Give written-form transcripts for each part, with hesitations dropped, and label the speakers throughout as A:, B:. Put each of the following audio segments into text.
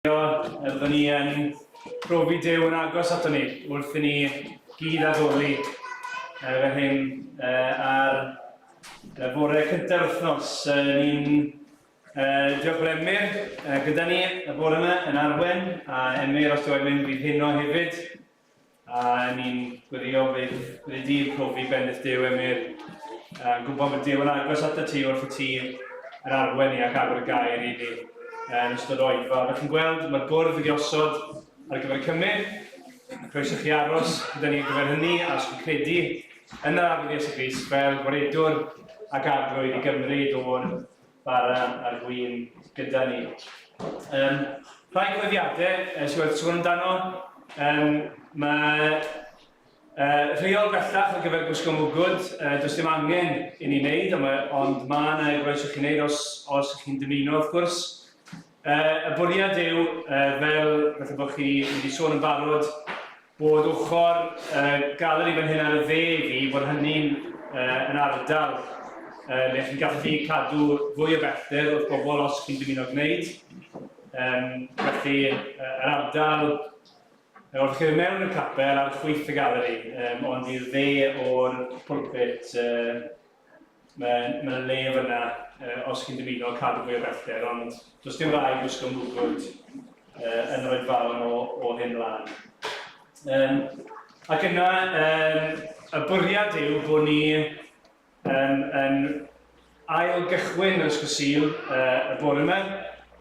A: Byddwn ni yn profi Duw yn agos ato ni wrth i ni gyd addoli fel hyn ar y bore cyntaf wythnos. Ni'n diolch bod Emyr gyda ni y bore yma yn arwen, a Emyr os dwi'n mynd fydd heno hefyd. A ni'n gweddio fydd fyddi di'n profi bendith Duw, Emyr. Yn gwybod bod Duw yn agos ato ti wrth i ti yn arwen ni ac agor y gair i ni yn ystod oedfa. Fel chi'n gweld, mae'r bwrdd wedi osod ar gyfer y cymryd. Croeso chi aros gyda ni ar gyfer hynny, a os chi'n credu yn yr Arglwydd Iesu Grist fel gwaredwr ac arglwydd i gymryd o'r bara a'r gwin gyda ni. Um, rhai cyhoeddiadau sydd wedi sôn amdano. Um, mae rheol bellach ar gyfer gwisgo mwgwd, does dim angen i ni wneud, ond mae, ond mae yna groeso chi wneud os, os ych chi'n dymuno wrth gwrs. Y bwriad yw, fel falle bod chi wedi sôn yn barod, bod ochr galeri fan hyn ar y dde i fi, bod hynny'n yn ardal le chi'n gallu cadw fwy o bellter wrth bobl os chi'n dymuno gwneud. Felly, yr ardal Wrth chi mewn i'r capel ar chwith y galeri, um, ond i'r dde o'r pulpit, uh, mae ma le fyna uh, os chi'n dymuno cadw fwy o bellter, ond does dim rhaid gwisgo mwgwd uh, yn yr oedfaon o, o hyn mlaen. Um, ac yna, um, y bwriad yw bod ni um, yn ail gychwyn yr Ysgol Sul uh, y bore yma.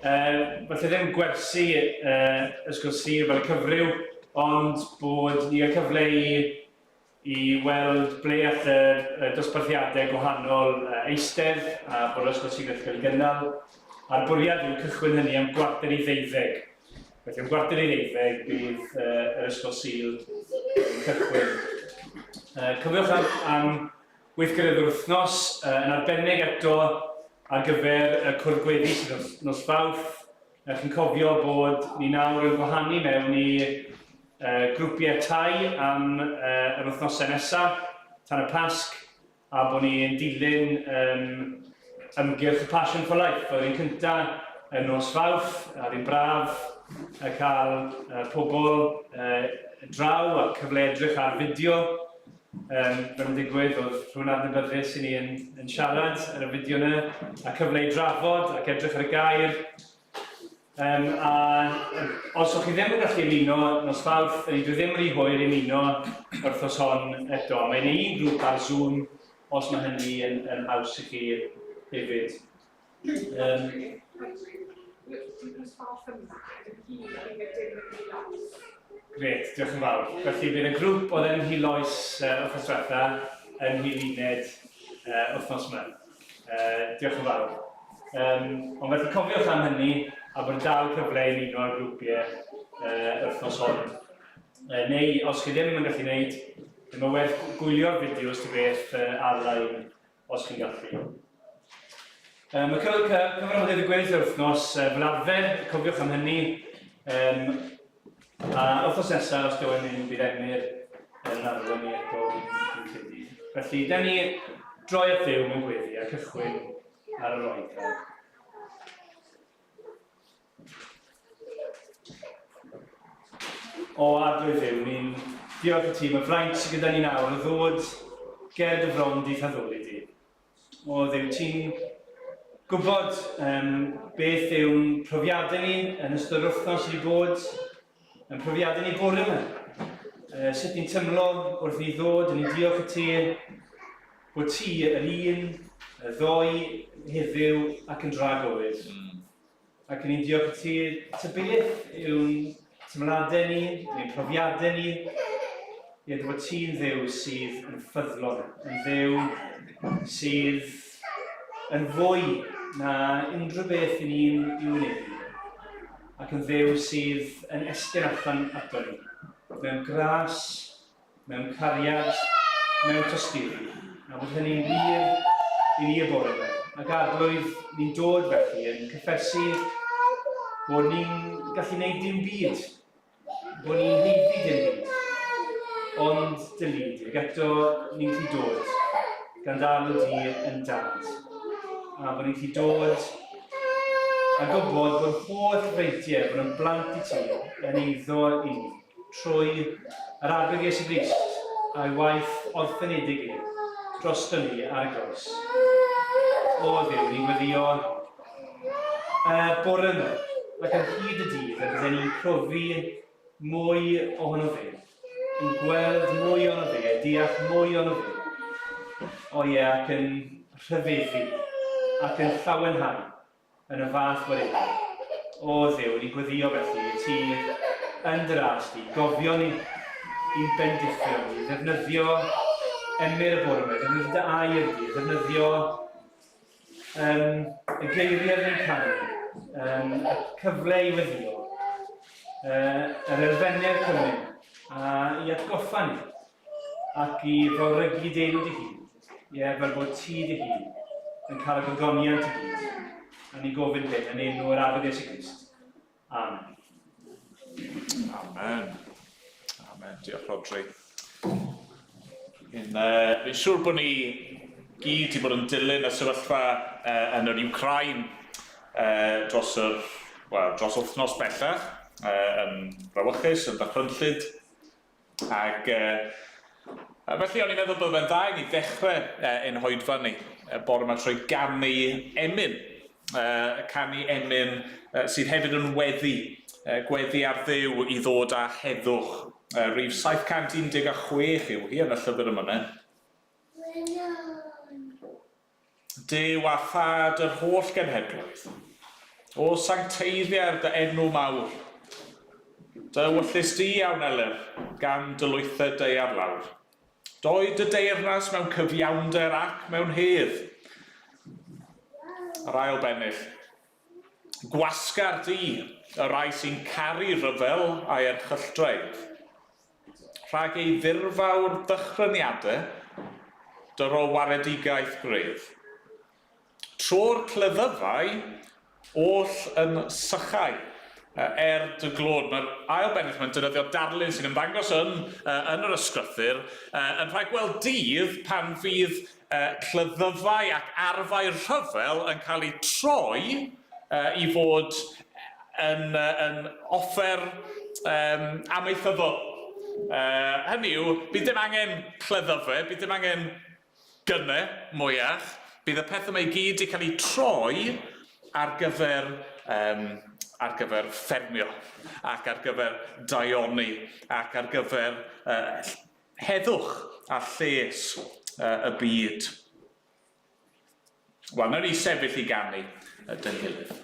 A: Uh, falle ddim gwersi uh, Ysgol Sul fel y cyfryw, ond bod ni gael cyfle i, i weld ble all y, y dosbarthiadau gwahanol uh, eistedd a bod yr Ysgol Sul wedi cael ei gynnal. A'r bwriad yw cychwyn hynny am 11:45. Felly am 11:45 bydd uh, yr Ysgol Sul yn cychwyn. Uh, cofiwch am, am weithgaredd yr wythnos, uh, yn arbennig eto ar gyfer y cwrdd gweddi sydd nos, nos Fawrth. Uh, chi'n cofio bod ni nawr yn gwahanu mewn i uh, grwpiau tai am uh, yr wythnosau nesaf, tan y Pasg, a bod ni'n dilyn um, ymgyrch y Passion for Life. Oedd un cyntaf yn nos Fawrth, a oedd hi'n braf uh, cael uh, pobl uh, draw a cyfle edrych ar fideo. Um, fel yn digwydd, oedd rhywun adnabyddus i ni yn, yn siarad ar y fideo yna, a cyfle i drafod ac edrych ar y gair. Um, a os o'ch chi ddim yn gallu ymuno nos Fawrth, ydy dwi ddim rhy hwyr i ymuno wythnos hon eto. Mae'n un grŵp ar Zoom, os mae hynny yn, yn haws i chi hefyd. Um, Gret, diolch yn fawr. Felly bydd y grŵp oedd yn Nhiloes uh, wythnos diwetha yn Nhiluned uh, wythnos yma. Uh, diolch yn fawr. Um, ond felly cofiwch am hynny a bod yn dal cyfle i ymuno â'r grwpiau uh, wythnos hon. Uh, neu os chi ddim yn gallu gwneud, mae werth gwylio'r fideos ty beth uh, ar-lein os chi'n gallu. Um, mae cyfarfodydd y gweddill yr wythnos uh, fel arfer, cofiwch am hynny. Um, A wythnos nesaf, os dyw e'n mynd, bydd Emyr yn arwain ni eto, fi'n credu. Felly, da ni droi at Dduw mewn gweddi a cychwyn ar yr oedfa. O, Arglwydd Dduw, ni'n diolch i ti, mae fraint sydd gyda ni nawr o ddod ger dy fron di thaddoli di. O Dduw, ti'n gwybod um, beth yw'n profiadau ni yn ystod yr wythnos sydd wedi bod, yn profiadau ni bore yma. Uh, sut ni'n tymlo wrth ni ddod, yn ni'n diolch i ti bod ti yr un, y ddoe, heddiw ac yn dragywydd. Ac ni'n diolch i ti, ta beth yw'n teimladau ni, neu'n profiadau ni, ie, dy fod ti'n Dduw sydd yn ffyddlon, yn Dduw sydd yn fwy na unrhyw beth i ni'n i'w wynebu, ac yn Dduw sydd yn estyn allan ato ni, mewn gras, mewn cariad, mewn tosturi, a bod hynny'n wir i ni y bore yma. Ac Arglwydd, ni'n dod felly yn cyffesu bod ni'n gallu gwneud dim byd, bod ni'n haeddu dim byd, ond dy lid, ac eto ni'n gallu dod gan ddal y di yn dad, a bod ni'n gallu dod A gwybod bod holl freintiau bod yn blant i ti yn eiddo i ni, trwy yr Arglwydd Iesu Grist a'i waith orffenedig e drosto ni ar y groes. O Dduw, ni'n gweddio y bore yma, ac ar hyd y dydd y bydden ni'n profi mwy ohono fe, yn gweld mwy ohono fe, deall mwy ohono fe. O ie, ac yn rhyfeddu, ac yn llawenhau yn y fath warededd. O Dduw, ni'n gweddio felly i ti yn dy ras di, gofio ni, i'n bendithio ni, ddefnyddio emyr y bore yma, ddefnyddio dy air di, ddefnyddio um, y geiriau ni'n canu, um, y cyfle i weddio, uh, yr elfennau'r cymryd, a i atgoffa ni, ac i fawrygu dy enw dy hun, ie, fel bod ti dy hun yn cael y gogoniant i gyd. A ni'n gofyn hyn yn enw yr Arglwydd Iesu Grist. Amen.
B: Amen. Amen. Diolch, Rodri. Yn, fi'n siŵr bod ni gyd wedi bod yn dilyn y sefyllfa yn yr Ukraine dros yr, well, dros wythnos bellach, yn brawychus, yn ddychrynllyd. Ac felly o'n i'n meddwl bod fe'n dda i ni ddechrau ein hoedfa ni bore yma trwy ganu emyn. Canu emyn sydd hefyd yn weddi, gweddi ar Dduw i ddod â heddwch. Rhif 716 yw hi yn y llyfr yma. Duw a Thad yr holl genhedloedd, O sancteiddier dy enw mawr. Dy ewyllys di a wneler gan dy lwythau daear lawr. Doed dy deyrnas mewn cyfiawnder ac mewn hedd. Yr ail bennill. Gwasgar di y rhai sy'n caru rhyfel a'i erchylldraedd. Rhag ei ddirfawr ddychryniadau, dyro waredigaeth gref. Tro'r cleddyfau oll yn sychau er dy glod. Mae'r ail bennill mae'n defnyddio darlun sy'n ymddangos yn, yn yr ysgrythur, yn rhag gweld dydd pan fydd cleddyfau ac arfau rhyfel yn cael eu troi i fod yn, yn offer um, amaethyddol. Hynny yw, bydd dim angen cleddyfau, bydd dim angen gynnau mwyach, bydd y peth yma i gyd wedi cael eu troi ar gyfer, um, ar gyfer ffermio ac ar gyfer daioni ac ar gyfer uh, heddwch a lles y byd. Wel, wnawn ni sefyll i ganu dyn gilydd.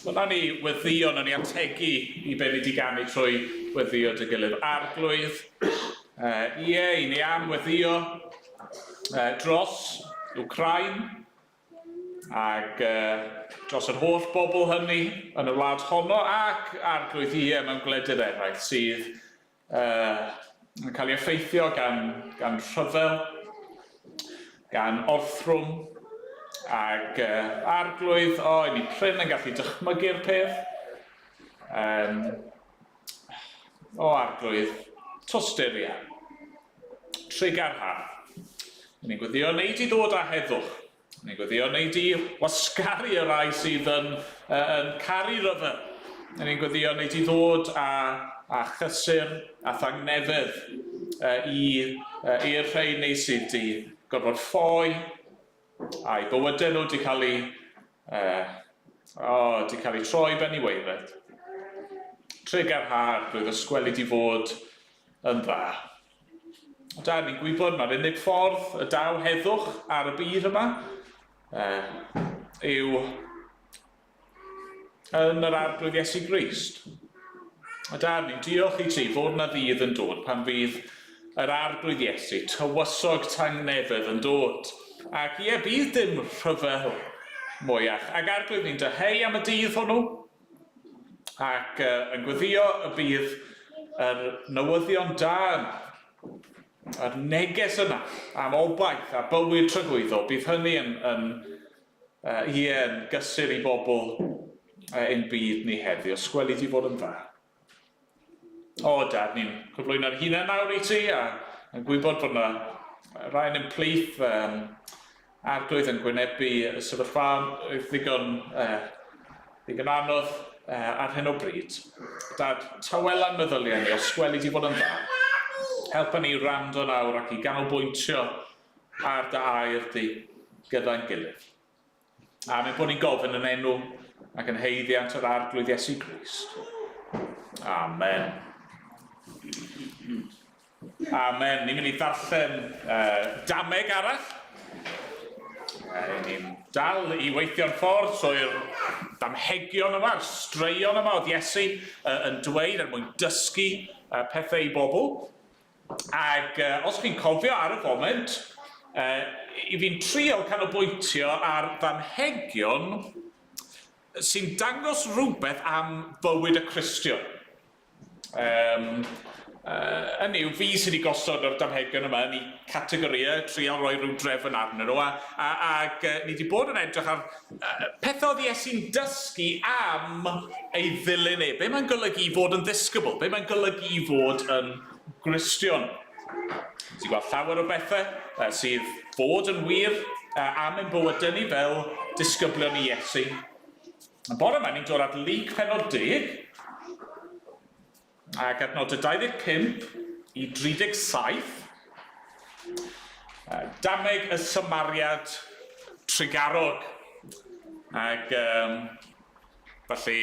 B: Wel, nawn ni weddio, nawn ni ategu i be ni wedi ganu trwy weddio dy gilydd. Arglwydd, ie, i ni am weddio dros Wcrain ac dros yr holl bobl hynny yn y wlad honno ac arglwydd ie mewn gwledydd eraill sydd yn cael ei effeithio gan, gan rhyfel, gan orthrwm, ac arglwydd, o, i ni prin yn gallu dychmygu'r peth. Um, o, arglwydd, tosturia, trugarha. Ni'n gweddio wneud i ddod â heddwch. Ni'n gweddio wneud i wasgaru y rai sydd yn, uh, yn caru rhyfel. Ni'n gweddio wneud i ddod â, â chysur a thangnefedd uh, i, uh, i'r rheini sydd di gorfod ffoi a'i bywydau nhw di cael eu, uh, oh, di cael eu troi ben i waered. Trugarha, Arglwydd, ysgweli di fod yn dda. Da ni'n gwybod mae'r unig ffordd y daw heddwch ar y byd yma uh, yw yn yr Arglwydd Iesu Grist. A da ni'n diolch i ti fod na ddydd yn dod pan fydd yr Arglwydd Iesu, tywysog tangnefedd yn dod. Ac ie, bydd dim rhyfel mwyach. Ac Arglwydd ni'n dyheu am y dydd hwnnw. Ac uh, yn gweddio y bydd yr newyddion da yna, yr neges yna am obaith a bywyd tragwyddol, bydd hynny yn, yn, uh, ie, yn gysur i bobl uh, ein byd ni heddiw. Os gweli di fod yn dda. O, Dad, ni'n cyflwyno'r hunain nawr i ti a yn gwybod bod yna rai yn ein plith um, arglwydd yn gwynebu y sefyllfa ddigon, uh, ddigon anodd uh, ar hyn o bryd. Dad, tawelan meddyliau ni, os gweli di fod yn dda. Helpa ni rando nawr ac i ganolbwyntio ar dy air di gyda'n gilydd. A mae'n bod ni'n gofyn yn enw ac yn haeddiant yr Arglwydd Iesu Grist. Amen. Amen. Ni'n mynd i ddarllen uh, dameg arall. Uh, ni'n dal i weithio'n ffordd trwy'r damhegion yma, yr straeon yma oedd Iesu uh, yn dweud er mwyn dysgu uh, pethau i bobl. Ac uh, os chi'n cofio ar y foment, uh, i fi'n trial canolbwyntio ar ddamhegion sy'n dangos rhywbeth am fywyd y Cristion. Um, uh, hynny yw, fi sydd wedi gosod yr damhegion yma yn eu categorïau, trial rhoi rhyw drefn arnyn nhw, a, a, ac uh, ni wedi bod yn edrych ar uh, pethau oedd Iesu'n dysgu am ei ddilyn e. Be mae'n golygu i fod yn ddisgybl? Be mae'n golygu i fod yn Gristion? Ti'n gweld llawer o bethau uh, sydd fod yn wir uh, am ein bywydau ni fel disgyblion i Iesu. Y bore yma, ni'n dod at Luc pennod 10, ac adnodau 25 i 37. Dameg y Samariad Trugarog. Ac um, felly,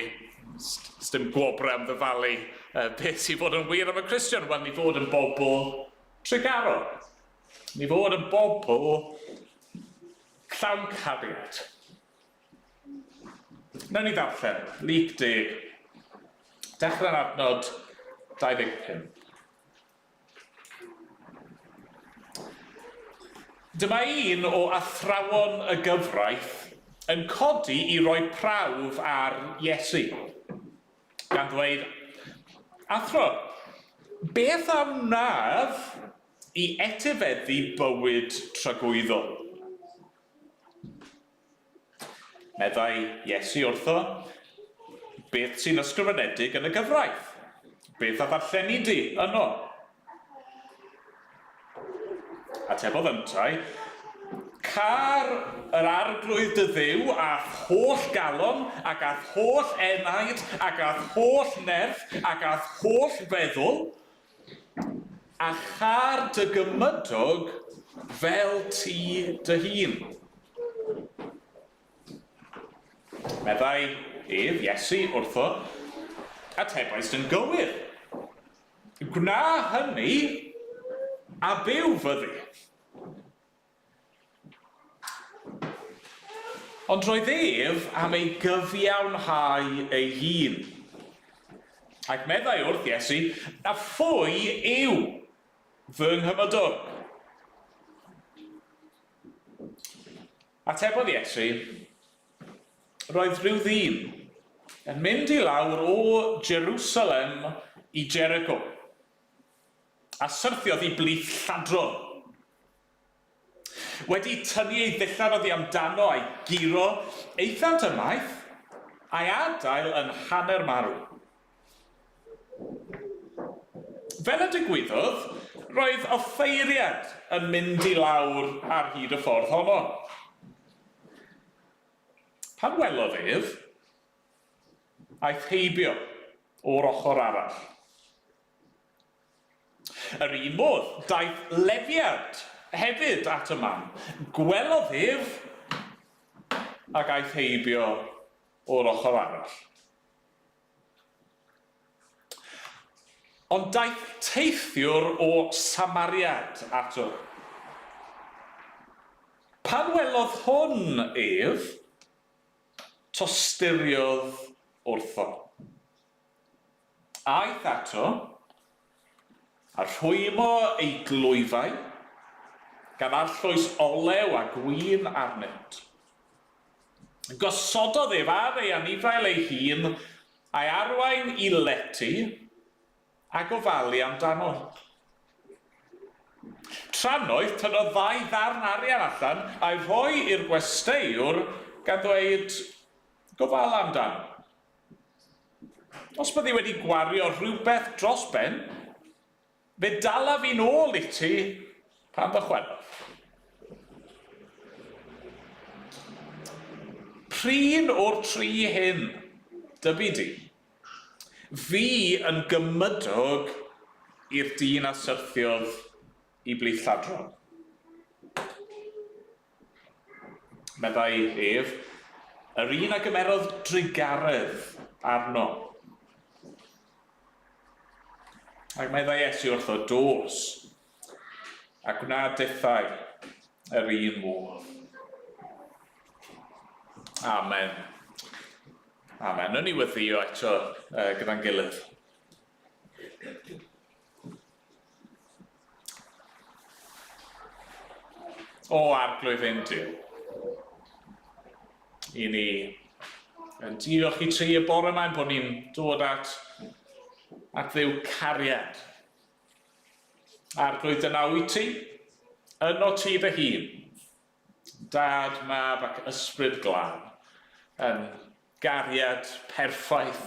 B: dim gwobrau am ddyfalu uh, beth sy'n fod yn wir am y Cristion. Wel, ni fod yn bobl trugarog. Ni fod yn bobl llawn cariad. Nawn ni ddarllen, Luc 10, dechrau'r adnod 25. Dyma un o athrawon y gyfraith yn codi i roi prawf ar Iesu, gan ddweud, Athro, beth a wnaf i etifeddu bywyd tragwyddol? Meddai Iesu wrtho, Beth sy'n ysgrifenedig yn y gyfraith? Beth a ddarlleni di yno? Atebodd yntau, Car yr Arglwydd dy Dduw â'th holl galon, ac â'th holl enaid, ac â'th holl nerth, ac â'th holl feddwl, A châr dy gymydog fel ti dy hun. Meddai ef, Iesu, wrtho, Atebaist yn gywir. Gwna hynny, a byw fyddi. Ond roedd ef am ei gyfiawnhau ei hun. Ac meddai wrth Iesu, A phwy yw fy nghymydog? Atebodd Iesu, Roedd rhyw ddyn yn mynd i lawr o Jerusalem i Jericho, a syrthiodd i blith lladron. Wedi tynnu ei ddillad oddi amdano a'i guro, aethant ymaith, a'i adael yn hanner marw. Fel y digwyddodd, roedd offeiriad yn mynd i lawr ar hyd y ffordd honno. Pan welodd ef, aeth heibio o'r ochr arall. Yr un modd, daeth Lefiad hefyd at y man. Gwelodd ef, ac aeth heibio o'r ochr arall. Ond daeth teithiwr o Samariad ato. Pan welodd hwn ef, tosturiodd wrtho. Aeth ato, a rhwymo ei glwyfau, gan arllwys olew a gwin arnynt. Gosododd ef ar ei anifail ei hun, a'i arwain i lety, a gofalu amdano. Trannoeth, tynnodd ddau ddarn arian allan, a'i rhoi i'r gwesteiwr, gan ddweud, Gofala amdano. Os byddi wedi gwario rhywbeth dros ben, Fe dalaf i'n ôl i ti pan ddychwelaf. Prin o'r tri hyn, dybu di, fi yn gymydog i'r dyn a syrthiodd i blith lladron. Meddai ef, yr un a gymerodd drugaredd arno. Ac meddai Iesu wrtho, Dos, a gwna dithau yr un modd. Amen. Amen. Nw'n ni weddio eto gyda'n gilydd. O Arglwydd ein Duw, i ni yn diolch i ti y bore yma ein bod ni'n dod at, at Dduw cariad. Arglwydd, dyna wyt ti, yno ti dy hun, Dad, Mab ac Ysbryd Glân, yn gariad perffaith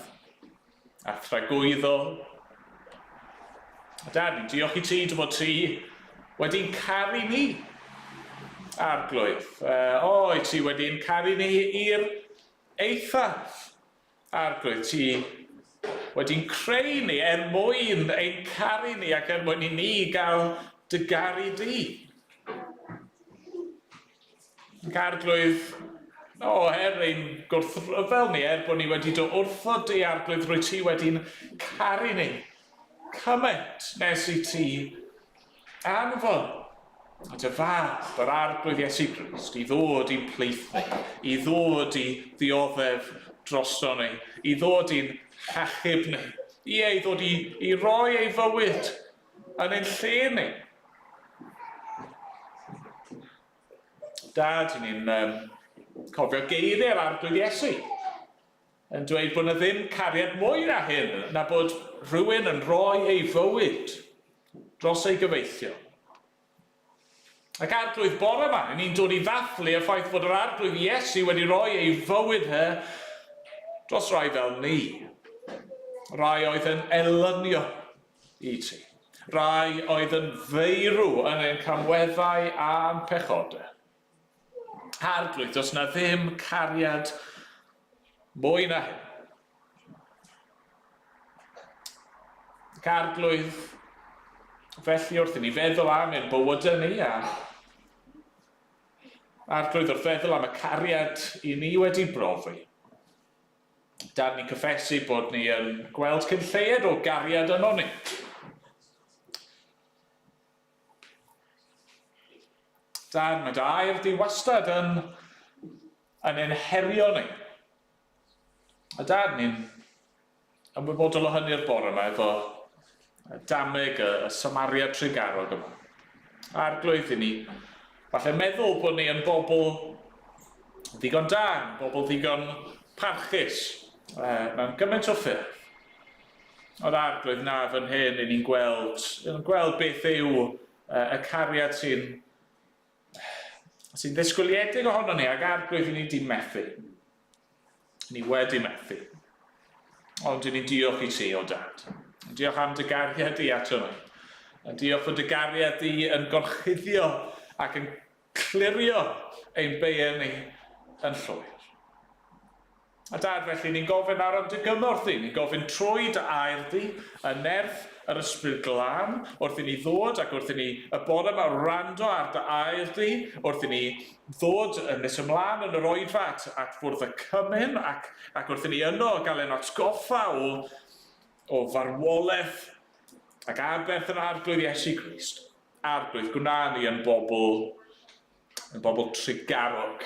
B: a thragwyddol. A Dad, ni'n diolch i ti dy fod ti wedi'n caru ni, Arglwydd. Uh, o, i ti wedi'n caru ni i'r eithaf. Arglwydd, ti wedi'n creu ni er mwyn ein caru ni ac er mwyn i ni gael dy garu di. Ac Arglwydd, o, er ein gwrthryfel ni, er bod ni wedi dy wrthod di, Arglwydd, rwy ti wedi'n caru ni cymaint nes i ti anfon at y Fab, yr Arglwydd Iesu Grist, i ddod i'n plith ni, i ddod i ddioddef drosto ni, i ddod i'n hachub ni, ie, i ddod i, i roi ei fywyd yn ein lle ni. Dad, i ni'n um, cofio geiriau'r Arglwydd Iesu yn dweud bod yna ddim cariad mwy na hyn, na bod rhywun yn rhoi ei fywyd dros ei gyfeillion. Ac Arglwydd bore yma, i ni'n dod i ddathlu y ffaith bod yr Arglwydd Iesu wedi rhoi ei fywyd he dros rai fel ni. Rai oedd yn elynion i ti. Rai oedd yn feirw yn ein camweddau a'n pechodau. Arglwydd, does na ddim cariad mwy na hyn. Ac Arglwydd, felly wrth i ni feddwl am ein bywydau ni a Arglwydd wrth feddwl am y cariad i ni wedi brofi, Dan ni'n cyffesu bod ni yn gweld cyn lleied o gariad yno ni. Dan, mae dy air di wastad yn, yn ein herio ni. A dad, ni'n ymwybodol o hynny'r bore yma efo dameg y, y Samaria trugarog yma. Arglwydd i ni, falle meddwl bod ni yn bobl ddigon da, yn bobl ddigon parchus, mewn gymaint o ffyrdd. Ond arglwydd na fan hyn, i ni'n gweld, yn gweld beth yw y cariad sy'n sy'n ddisgwyliedig ohono ni ac arglwydd i ni di methu. Ni wedi methu. Ond i ni'n diolch i ti, o dad. Diolch am dy gariad di ato ni. A diolch fod dy gariad di yn gorchuddio ac yn clirio ein beiau ni yn llwyr. A dad, felly ni'n gofyn nawr am dy gymorth di. Ni'n gofyn trwy dy air di, y nerth yr Ysbryd Glân, wrth i ni ddod ac wrth i ni y bore yma wrando ar dy air di, wrth i ni ddod yn nes ymlaen yn yr oedfa at, at fwrdd y cymun ac, ac wrth i ni yno gael ein atgoffa o, o farwolaeth ac aberth yr Arglwydd Iesu Grist. Arglwydd, gwna ni yn bobl yn bobl trugarog.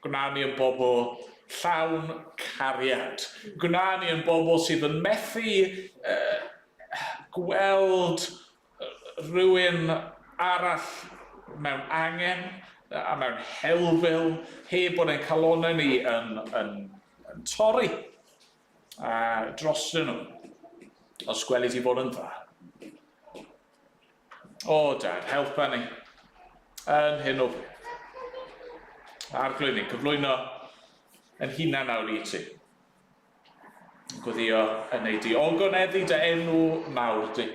B: Gwna ni yn bobl llawn cariad. Gwna ni yn bobl sydd yn methu uh, gweld rhywun arall mewn angen a mewn helfil, heb bod ein calonau ni yn, yn, yn torri a drostyn nhw, os gweli ti fod yn dda. O, Dad, helpa ni yn hyn o beth. Arglwydd, ni'n cyflwyno yn hunan nawr i ti. Gweddio yn ei di ogoneddu dy enw mawr di.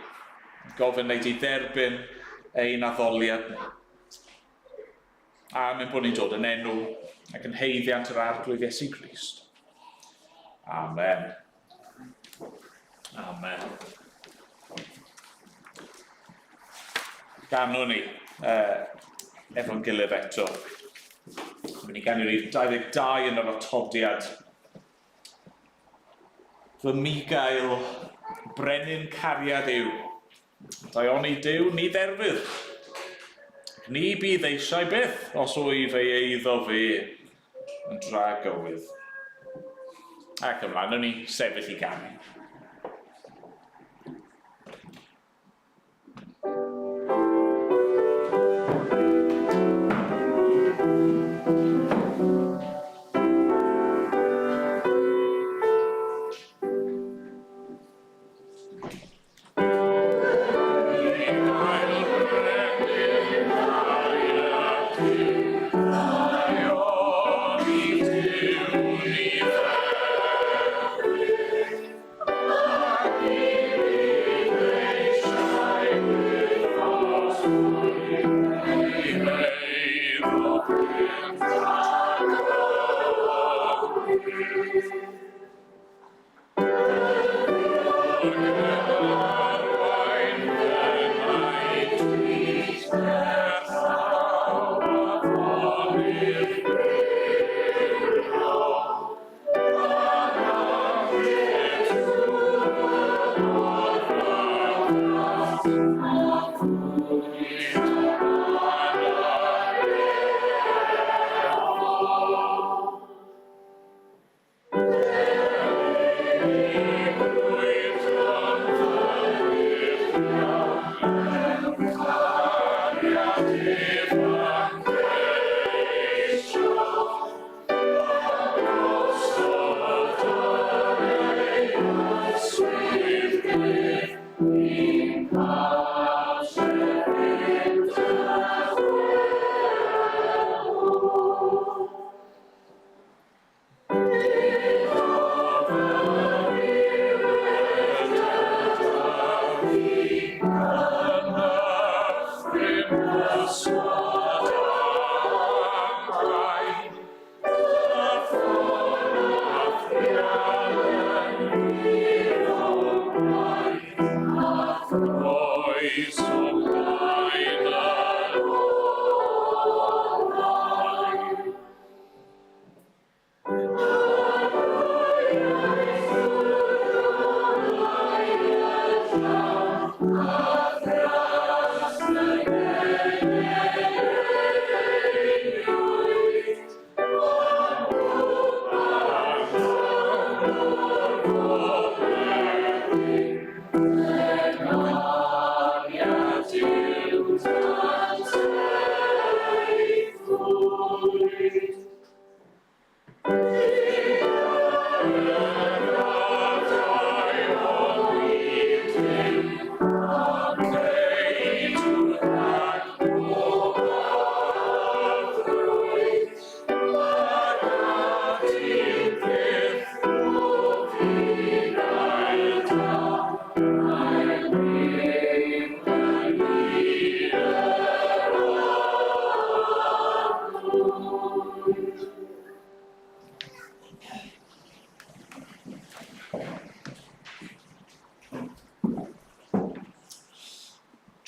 B: Gofyn ei di dderbyn ein addoliad ni. A mynd bod ni'n dod yn enw ac yn heiddiant yr Arglwydd Iesu Grist. Amen. Amen. Ganwn ni efo'n gilydd eto. Dwi'n mynd i ganu rhif 22 yn yr atodiad. Fy migael, brenin cariad yw. Daioni Duw ni dderfydd. Ac ni bydd eisiau byth os wyf ei eiddo fe yn dragywydd. Ac ymlaen, wnawn ni sefyll i ganu.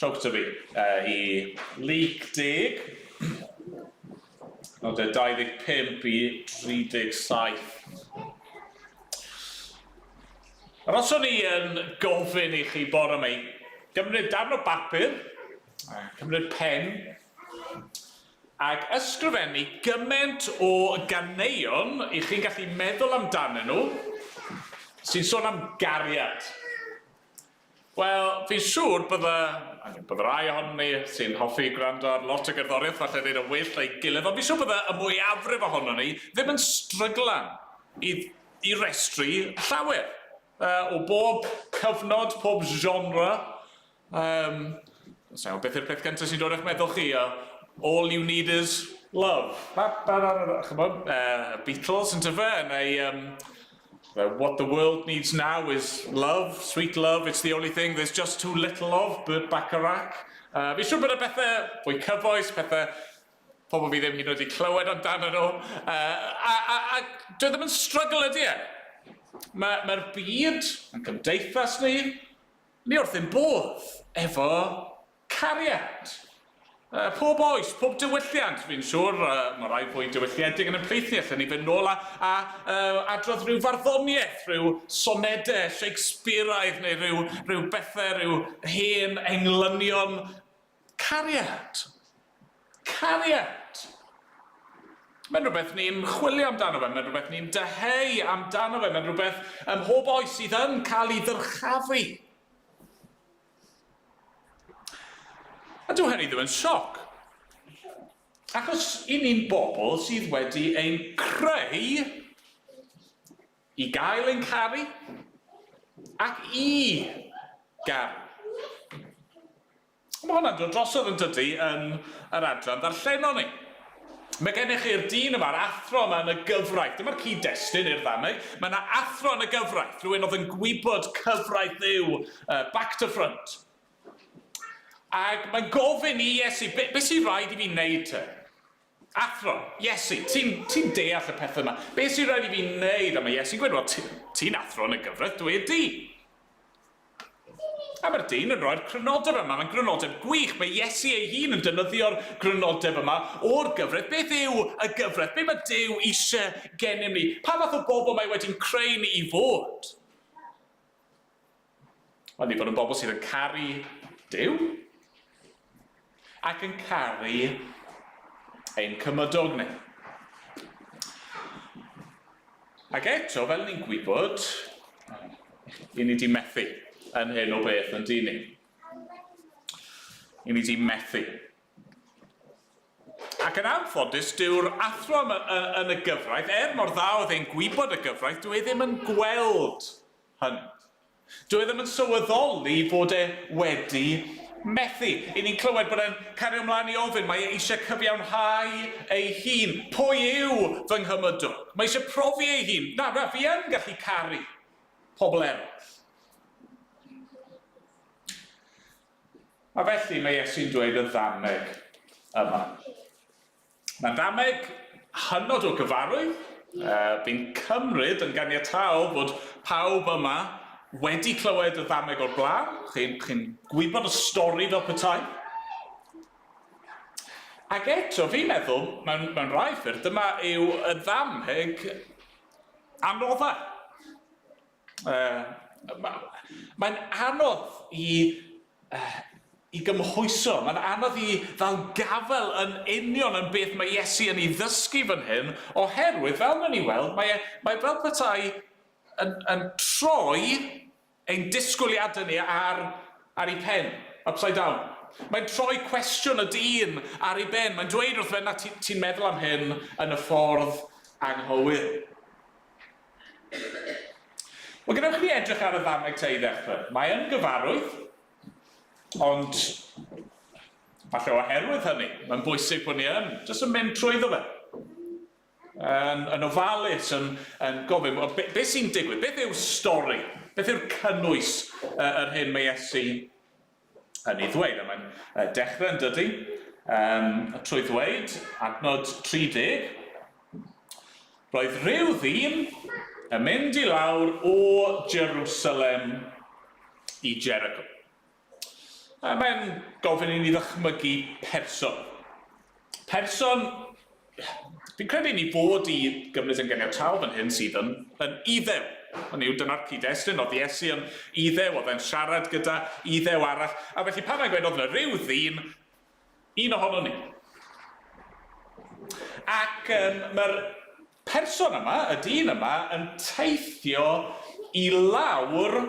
B: Trowch 'da fi i Luc 10, nodau 25 i 37. Yr os o'n i yn gofyn i chi bore yma i gymryd darn o bapur, cymryd pen, ac ysgrifennu gymaint o ganeuon i chi'n gallu meddwl amdanyn nhw sy'n sôn am gariad. Wel, fi'n siŵr bydde, I mean, bydde rai ohonon ni sy'n hoffi gwrando ar lot o gerddoriaeth falle ddeud yn well na'i gilydd, ond fi'n siŵr bydde y mwyafrif ohonon ni ddim yn stryglan i, i restru llawer. Uh, o bob cyfnod, pob genre. Um, so, beth yw'r peth cyntaf sy'n dod i'ch meddwl chi? All you need is love. Ba, ba, ba, ba, chymod, Beatles yn tyfe, neu um, What the world needs now is love, sweet love, it's the only thing there's just too little of, Burt Bacharach. Fi'n siŵr bod y bethau fwy cyfoes, pethau pobl fi ddim hyd yn oed wedi clywed amdano nhw. A, a, a dwi e ddim yn struggle ydy e. Mae'r mae byd, yn cymdeithas ni, ni wrth ein bodd efo Cariad! Pob oes, pob diwylliant, fi'n siŵr, mae rai fwy diwylliedig yn ein plith ni, allen ni fynd nôl a, a uh, adrodd rhyw farddoniaeth, rhyw sonedau Shakespeareaidd neu rhyw, rhyw bethau, rhyw hen englynion. Cariad! Cariad! Mae'n rhywbeth ni'n chwilio amdano fe, mae'n rhywbeth ni'n dyheu amdano fe, mae'n rhywbeth ym mhob oes sydd yn cael ei ddyrchafu. A dyw hynny ddim yn sioc. Achos i ni'n bobl sydd wedi ein creu i gael ein caru ac i garu. Mae hwnna'n dod drosodd yn dydy yn yr adran ddarllenon ni. Mae gennych chi'r dyn yma, yr athro yma yn y gyfraith. Dyma'r cyd-destun i'r ddameg. Mae yna athro yn y gyfraith, rhywun oedd yn gwybod cyfraith Dduw, back to front. Ac mae'n gofyn i Iesu, be, be sy'n rhaid i fi wneud te? Athro, Iesu, ti'n ti deall y pethau yma. Be sy'n rhaid i fi wneud? A mae Iesu'n gweud, wel, ti'n ti athro yn y gyfraith, dwi di. A mae'r dyn yn rhoi'r crynodeb yma. Mae'n grynodeb gwych. Mae Iesu ei hun yn defnyddio'r grynodeb yma o'r gyfraith. Beth yw y gyfraith? Be mae Duw eisiau gennym ni? Pa fath o bobl mae wedi'n creu ni i fod? Wel, ni fod yn bobl sydd yn caru Duw ac yn caru ein cymydog ni. Ac eto, fel ni'n gwybod, i ni di methu yn hyn o beth yn dyn ni. I ni di methu. Ac yn anffodus, dyw'r athro yn y gyfraith, er mor dda oedd e'n gwybod y gyfraith, dyw e ddim yn gweld hynny. Dyw e ddim yn sylweddoli fod e wedi methu. I ni'n clywed bod e'n cario ymlaen i ofyn, mae e eisiau cyfiawnhau ei hun. Pwy yw fy nghymydog? Mae eisiau profi ei hun. Na, na, fi yn gallu caru pobl eraill. A felly mae Iesu'n dweud y ddameg yma. Mae'n ddameg hynod o gyfarwydd. Fi'n cymryd yn ganiataol fod pawb yma wedi clywed y ddameg o'r blaen. Chi'n chi gwybod y stori fel petai. Ac eto, fi'n meddwl, mewn, mewn rhai ffyrdd, dyma yw y ddameg anodda. Mae'n anodd i, i gymhwyso, mae'n anodd i ddal gafael yn union yn beth mae Iesu yn ei ddysgu fan hyn, oherwydd, fel wnawn ni weld, mae, e, mae fel petai yn, yn troi ein disgwyliadau ni ar, ar ei pen, upside down. Mae'n troi cwestiwn y dyn ar ei ben. Mae'n dweud wrth fe, na, ti'n ti meddwl am hyn yn y ffordd anghywir. Wel, gadewch i ni edrych ar y ddameg te i ddechrau. Mae yn gyfarwydd, ond falle oherwydd hynny, mae'n bwysig bod ni yn jyst yn mynd trwyddo fe. Yn, yn ofalus, yn, yn gofyn, well, be, be sy'n digwydd? Beth yw'r stori? Beth yw'r cynnwys yr hyn mae Iesu yn ei ddweud? A mae'n dechrau yn dydy, um, trwy ddweud, adnod 30, Roedd rhyw ddyn yn mynd i lawr o Jerusalem i Jericho. Mae'n gofyn i ni ddychmygu person. Person, fi'n credu ni fod i gymryd yn ganiataol fan hyn sydd yn, yn Iddew. Hynny yw, dyna'r cyd-destun, oedd Iesu yn Iddew, oedd e'n siarad gyda Iddew arall. A felly pan mae'n gweud oedd yna rhyw ddyn, un ohono ni. Ac um, mae'r person yma, y dyn yma, yn teithio i lawr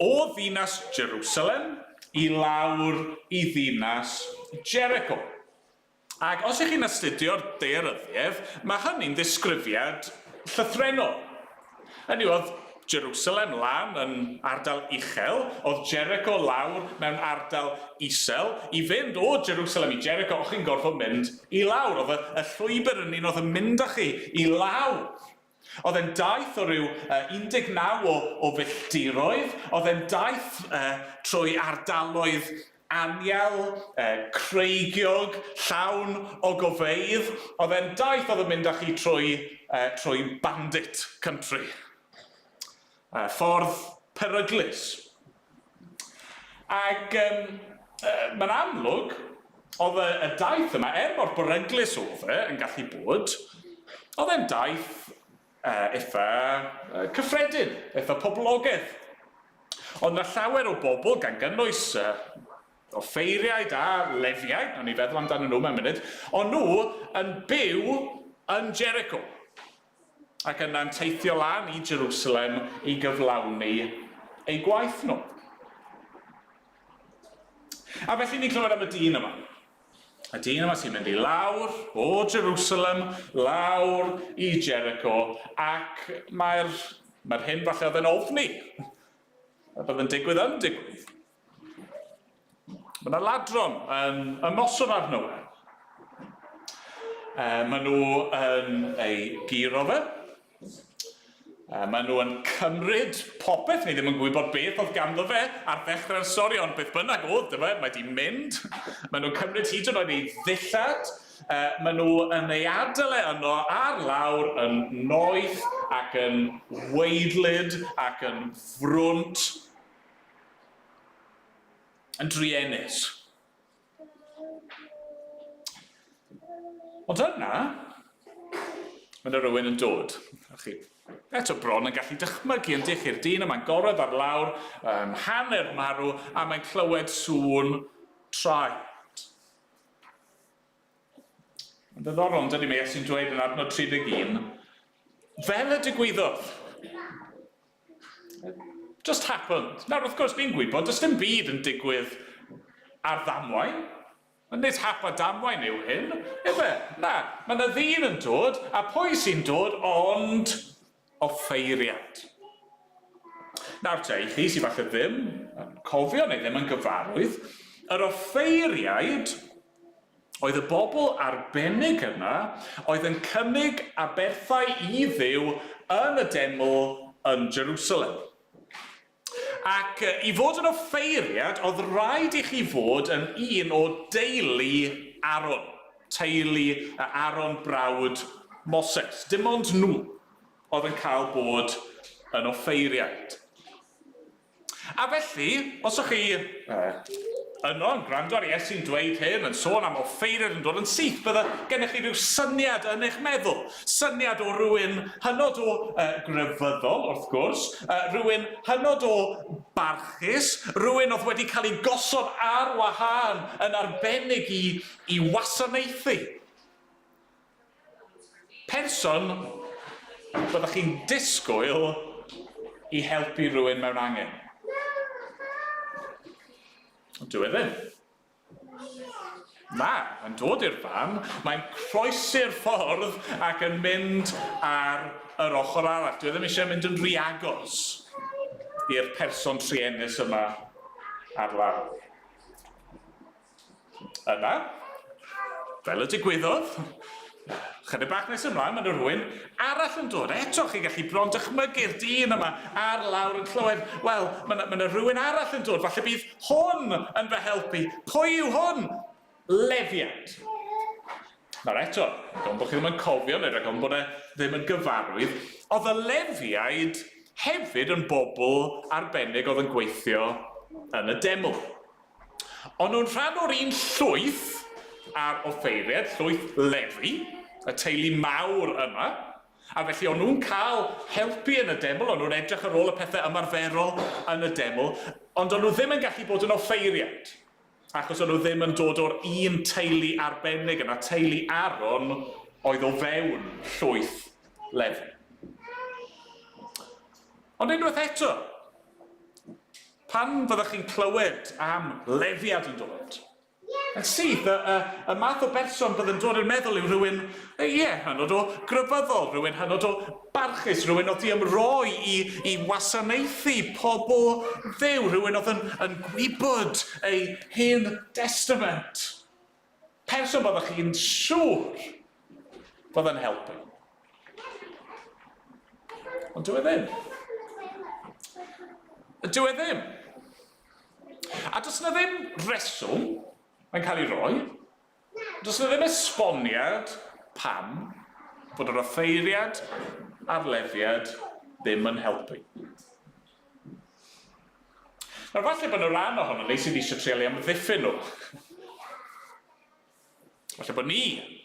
B: o ddinas Jerusalem i lawr i ddinas Jericho. Ac os ych chi'n astudio'r daearyddiaeth, mae hynny'n ddisgrifiad llythrennol. Hynny yw, oedd Jerusalem lan yn ardal uchel, oedd Jericho lawr mewn ardal isel. I fynd o Jerusalem i Jericho, o'ch chi'n gorfod mynd i lawr. Oedd y, y llwybr yn un oedd yn mynd â chi i lawr. Oedd e'n daith o ryw 19 o, o filltiroedd, oedd e'n daith trwy ardaloedd anial, creigiog, llawn o gofeydd. Oedd e'n daith oedd yn mynd â chi trwy, trwy bandit country. Ffordd peryglus. Ac um, mae'n amlwg, oedd y, y daith yma, er mor beryglus oedd e yn gallu bod, oedd e'n daith eitha cyffredin, eitha poblogaidd. Ond na llawer o bobl, gan gynnwys offeiriaid a lefiaid, nawn ni feddwl amdanyn nhw mewn munud, ond nhw yn byw yn Jericho. Ac yna'n teithio lan i Jerusalem i gyflawni eu gwaith nhw. A felly ni'n clywed am y dyn yma. Y dyn yma sy'n mynd i lawr o Jerusalem, lawr i Jericho, ac mae'r mae hyn falle oedd yn ofni. Y bydd yn digwydd yn digwydd. Mae yna ladron yn ymosod arno fe. E, maen nhw yn ei guro fe. E, maen nhw yn cymryd popeth, ni ddim yn gwybod beth oedd ganddo fe ar ddechrau'r stori, ond beth bynnag oedd dy fe, mae di mynd. Maen nhw'n cymryd hyd yn oed ei ddillad, e, maen nhw yn ei adael e yno ar lawr yn noeth ac yn weidlyd ac yn frwnt. Yn druenus. Ond yna, mae yna rhywun yn dod. A chi eto bron yn gallu dychmygu yn dych chi'r dyn yma'n gorwedd ar lawr, um, hanner marw, a mae'n clywed sŵn traed. Mae'n ddiddorol, yn dydy, mae Iesu'n dweud yn adnod 31, fel y digwyddodd. Just happened. Nawr, wrth gwrs, ni'n gwybod, does dim byd yn digwydd ar ddamwain. Nid hap a damwain yw hyn, ife? Na, mae yna ddyn yn dod, a pwy sy'n dod ond offeiriad. Nawr te, i chi sydd falle ddim yn cofio neu ddim yn gyfarwydd, yr offeiriaid oedd y bobl arbennig yna oedd yn cynnig aberthau i Dduw yn y deml yn Jerusalem. Ac i fod yn offeiriad, oedd rhaid i chi fod yn un o deulu Aaron, teulu Aaron brawd Moses. Dim ond nhw oedd yn cael bod yn offeiriaid. A felly, os o'ch chi yno yn gwrando ar Iesu'n dweud hyn, yn sôn am offeiriad yn dod yn syth, bydde gennych chi rhyw syniad yn eich meddwl. Syniad o rywun hynod o uh, grefyddol, wrth gwrs, uh, rhywun hynod o barchus, rhywun oedd wedi cael ei gosod ar wahân yn arbennig i, i wasanaethu. Person byddech chi'n disgwyl i helpu rhywun mewn angen. Ond dyw e ddim. Na, mae'n dod i'r fan, mae'n croesi'r ffordd ac yn mynd ar yr ochr arall. Dyw e ddim eisiau mynd yn rhy agos i'r person truenus yma ar lawr. Yna, fel y digwyddodd, chydig bach nes ymlaen, mae yna rhywun arall yn dod. Eto, chi'n gallu bron dychmygu'r dyn yma ar lawr yn clywed, wel, mae yna, mae yna rhywun arall yn dod, falle bydd hwn yn fy helpu. Pwy yw hwn? Lefiad. Nawr eto, rhaid bod chi ddim yn cofio, neu rhaid bod e ddim yn gyfarwydd, oedd y Lefiaid hefyd yn bobl arbennig oedd yn gweithio yn y deml. O'n nhw'n rhan o'r un llwyth a'r offeiriad, llwyth Lefi, y teulu mawr yma, a felly o'n nhw'n cael helpu yn y deml, o'n nhw'n edrych ar ôl y pethau ymarferol yn y deml, ond o'n nhw ddim yn gallu bod yn offeiriad, achos o'n nhw ddim yn dod o'r un teulu arbennig yna, teulu Aaron oedd o fewn llwyth Lefi. Ond unwaith eto, Pan fyddwch chi'n clywed am lefiad yn dod, yn syth, y, y, y math o berson bydd yn dod i'r meddwl yw rhywun, ie, yeah, hynod o grefyddol, rhywun hynod o barchus, rhywun oedd di ymroi i, i wasanaethu pobl Dduw, rhywun oedd yn, yn gwybod ei hen testament. Person byddwch chi'n siŵr fydd yn helpu. Ond dyw e ddim. Dyw e ddim. A does yna ddim reswm mae'n cael ei roi. Does yna ddim esboniad pam bod yr offeiriad a'r lefiad ddim yn helpu. Nawr falle bod yna ran ohono ni sydd eisiau trial i amddiffyn nhw. Falle bod ni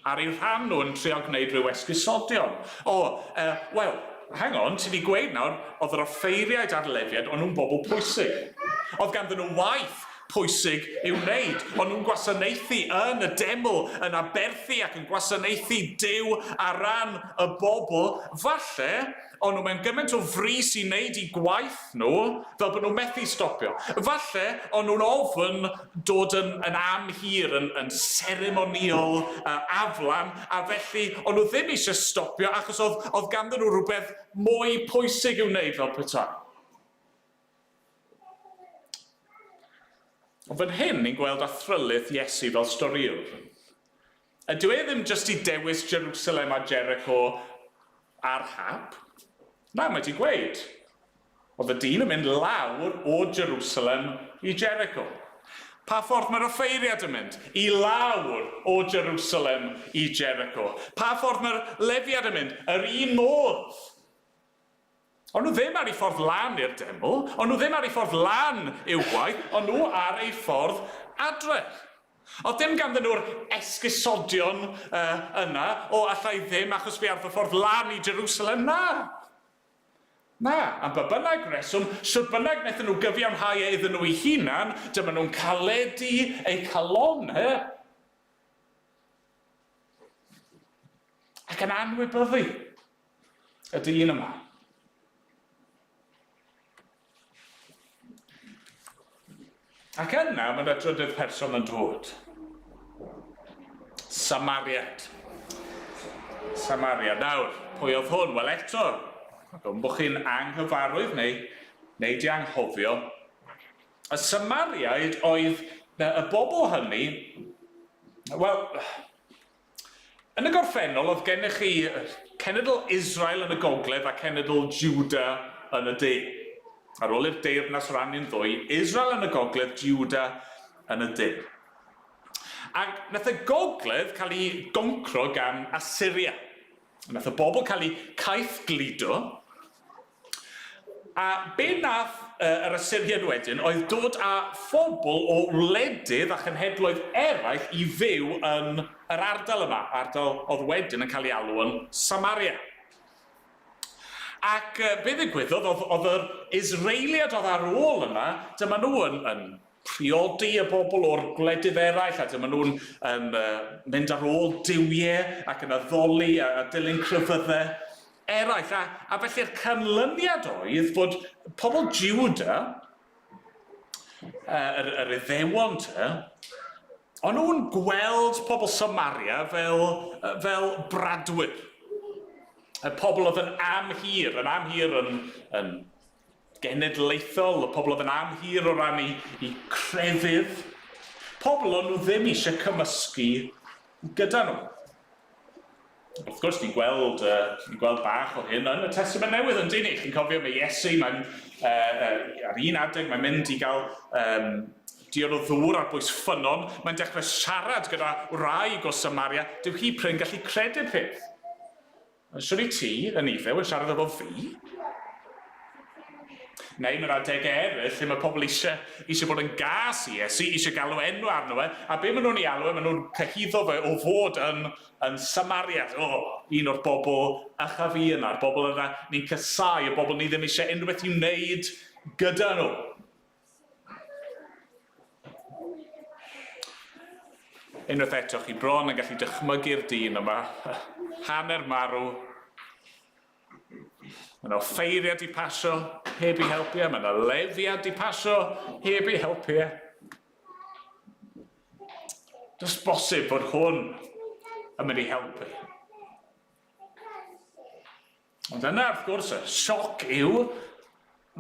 B: ar eu rhan nhw yn trial gwneud rhyw esgusodion. O, uh, wel, hang on, ti wedi gweud nawr, oedd yr offeiriaid a'r lefiad, o'n nhw'n bobl pwysig. Oedd ganddyn nhw waith pwysig i'w wneud. O'n nhw'n gwasanaethu yn y deml, yn aberthu ac yn gwasanaethu Duw ar ran y bobl. Falle O'n nhw mewn gymaint o frys i wneud eu gwaith nhw fel bod nhw methu stopio. Falle o'n nhw'n ofn dod yn, yn amhir, yn, yn seremonïol, uh, aflan, a felly o'n nhw ddim eisiau stopio achos oedd, oedd ganddyn nhw rhywbeth mwy pwysig i'w wneud fel petai. Ond fan hyn, ni'n gweld athrylith Iesu fel storïwr. A dyw e ddim jyst i dewis Jerusalem a Jericho ar hap. Na, mae 'di gweud. Oedd y dyn yn mynd lawr o Jerusalem i Jericho. Pa ffordd mae'r offeiriad yn mynd? I lawr o Jerusalem i Jericho. Pa ffordd mae'r lefiad yn mynd? Yr un modd. O'n nhw ddim ar eu ffordd lan i'r deml, o'n nhw ddim ar eu ffordd lan i'w gwaith, o'n nhw ar eu ffordd adre. Oedd dim ganddyn nhw'r esgusodion uh, yna, o allai ddim achos fi ar fy ffordd lan i Jerusalem, na. Na, am ba bynnag reswm, sut bynnag wnaethon nhw gyfiawnhau e iddyn nhw eu hunan, dyma nhw'n caledu eu calonau ac yn anwybyddu y dyn yma. Ac yna mae yna drydydd person yn dod. Samariad. Samariad. Nawr, pwy oedd hwn? Wel eto, gwn bod chi'n anghyfarwydd neu, neu di anghofio. Y Samariaid oedd y bobl hynny, wel, Yn y gorffennol, oedd gennych chi cenedl Israel yn y gogledd a cenedl Juda yn y de. Ar ôl i'r deyrnas rannu'n ddwy, Israel yn y gogledd, Juda yn y de. Ac nath y gogledd cael ei goncro gan Assyria. Nath y bobl cael eu caethgludo. A be nath yr Asyriaid wedyn oedd dod â phobl o wledydd a chenhedloedd eraill i fyw yn yr ardal yma, ardal oedd wedyn yn cael ei alw yn Samaria. Ac be ddigwyddodd oedd, oedd yr Israeliad oedd ar ôl yna, dyma nhw yn, yn priodi y bobl o'r gwledydd eraill a dyma nhw'n yn, uh, mynd ar ôl duwiau ac yn addoli a, a dilyn crefyddau eraill. A, a felly'r canlyniad oedd fod pobl Juda, uh, yr, yr Iddewon te, o'n nhw'n gweld pobl Samaria fel, fel bradwyr. Y pobl oedd yn amhir, yn amhir yn, yn genedlaethol, y pobl oedd yn amhir o ran eu, eu crefydd. Pobl o'n nhw ddim eisiau cymysgu gyda nhw. Wrth gwrs, ni'n gweld, uh, ni gweld bach o hyn yn y Testament Newydd yn dyn ni. Chi'n cofio mae Iesu, mae'n, uh, uh, ar un adeg mae'n mynd i gael um, diod o ddŵr ar bwys ffynnon. Mae'n dechrau siarad gyda wraig o Samaria. Dyw hi prin gallu credu'r peth. Shwt wyt ti, yn Iddew, yn siarad efo fi? Neu mewn adegau eraill lle mae pobl eisiau, eisiau bod yn gas i Iesu, eisiau galw enw arno fe, a be maen nhw'n ei alw e, maen nhw'n cyhuddo fe o fod yn, yn Samariad. O, un o'r bobl ychaf i yna, yr bobl yna ni'n casáu, y bobl ni ddim eisiau unrhyw beth i'w wneud gyda nhw. Unwaith eto, chi bron yn gallu dychmygu'r dyn yma, hanner marw. Mae yna offeiriad di pasio, heb i helpu e. Mae yna lefiad di pasio, heb i helpu e. Does bosib bod hwn yn mynd i helpu. Ond yna, wrth gwrs, y sioc yw,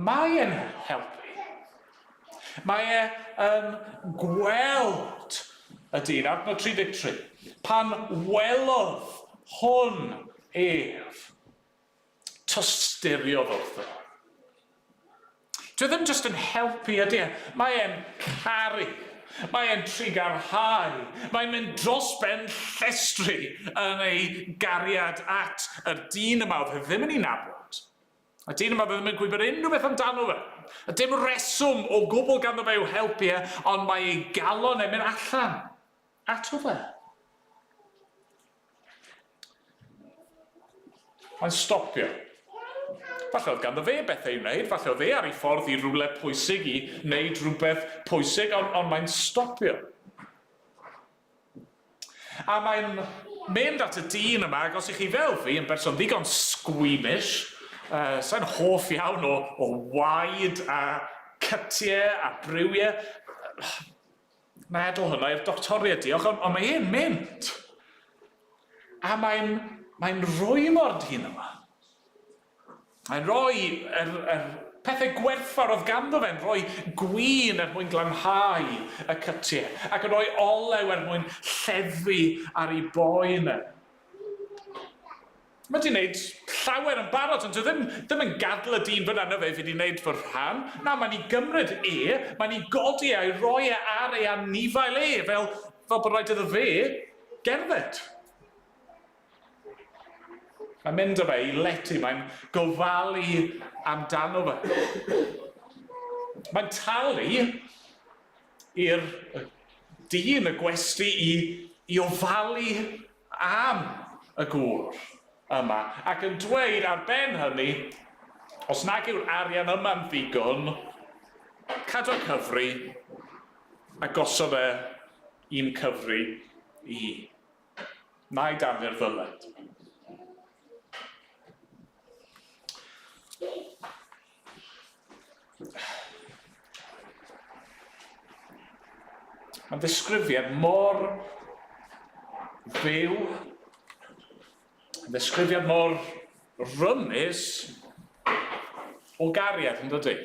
B: mae e'n helpu. Mae e yn gweld y dyn, adnod 33, pan welodd hwn ef, tosturiodd wrtho. Dyw e ddim jyst yn helpu, ydy e? Mae e'n caru. Mae e'n trugarhau. Mae'n mynd dros ben llestri yn ei gariad at y dyn yma oedd e ddim yn ei nabod. Y dyn yma oedd e ddim yn gwybod unrhyw beth amdano fe. A dim reswm o gwbl ganddo fe i'w helpu e, ond mae ei galon e'n mynd allan ato fe. Mae'n stopio. Falle oedd ganddo fe bethau i'w wneud, falle oedd e ar ei ffordd i rywle pwysig i wneud rhywbeth pwysig, ond, ond mae'n stopio. A mae'n mynd at y dyn yma, ac os ych chi fel fi, yn berson ddigon squeamish, uh, sa'n hoff iawn o, o waed a cytiau a briwiau, Meddwl hwnna i'r doctoriaid, diolch, ond, ond mae e'n mynd. A mae'n mae rwymo'r dyn yma. Mae'n rhoi yr, yr pethau gwerthfawr oedd ganddo fe'n rhoi gwin er mwyn glanhau y cytiau, ac yn rhoi olew er mwyn lleddfu ar ei boen e. Mae 'di wneud llawer yn barod, ond dyw e ddim, ddim yn gadael y dyn fyna, na fe, fi 'di wneud fy rhan. Na, mae'n ei gymryd e, mae'n ei godi e a'i roi e ar ei anifail e, fel, fel bod rhaid iddo fe gerdded. Mae'n mynd â fe i lety, mae'n gofalu amdano fe. Mae'n talu i'r dyn y gwesty i, i ofalu am y gŵr yma, ac yn dweud ar ben hynny, os nag yw'r arian yma'n ddigon, cadwa cyfri a gosod e i'm cyfri i. Na i dalu'r ddyled. Mae'n ddisgrifiad mor fyw, ddisgrifiad mor rymus o gariad, yn dydy?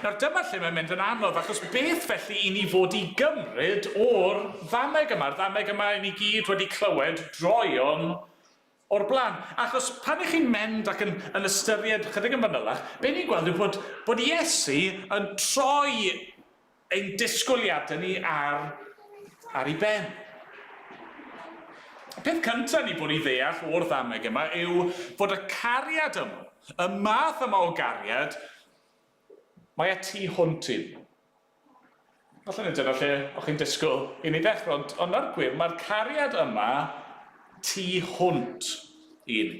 B: Nawr dyma lle mae'n mynd yn anodd, achos beth felly i ni fod i gymryd o'r ddameg yma, yr ddameg yma i ni gyd wedi clywed droeon o'r blaen. Achos pan 'ych chi'n mynd ac yn, yn ystyried chydig yn fanylach, be ni'n gweld yw bod, bod Iesu yn troi ein disgwyliadau ni ar, ar ei ben. Y peth cyntaf ni bod i ddeall o'r ddameg yma yw fod y cariad yma, y math yma o gariad, mae e tu hwnt i ni. Falle nid dyna lle o'ch chi'n disgwyl i ni ddechrau, ond, ond na'r gwir, mae'r cariad yma tu hwnt i ni.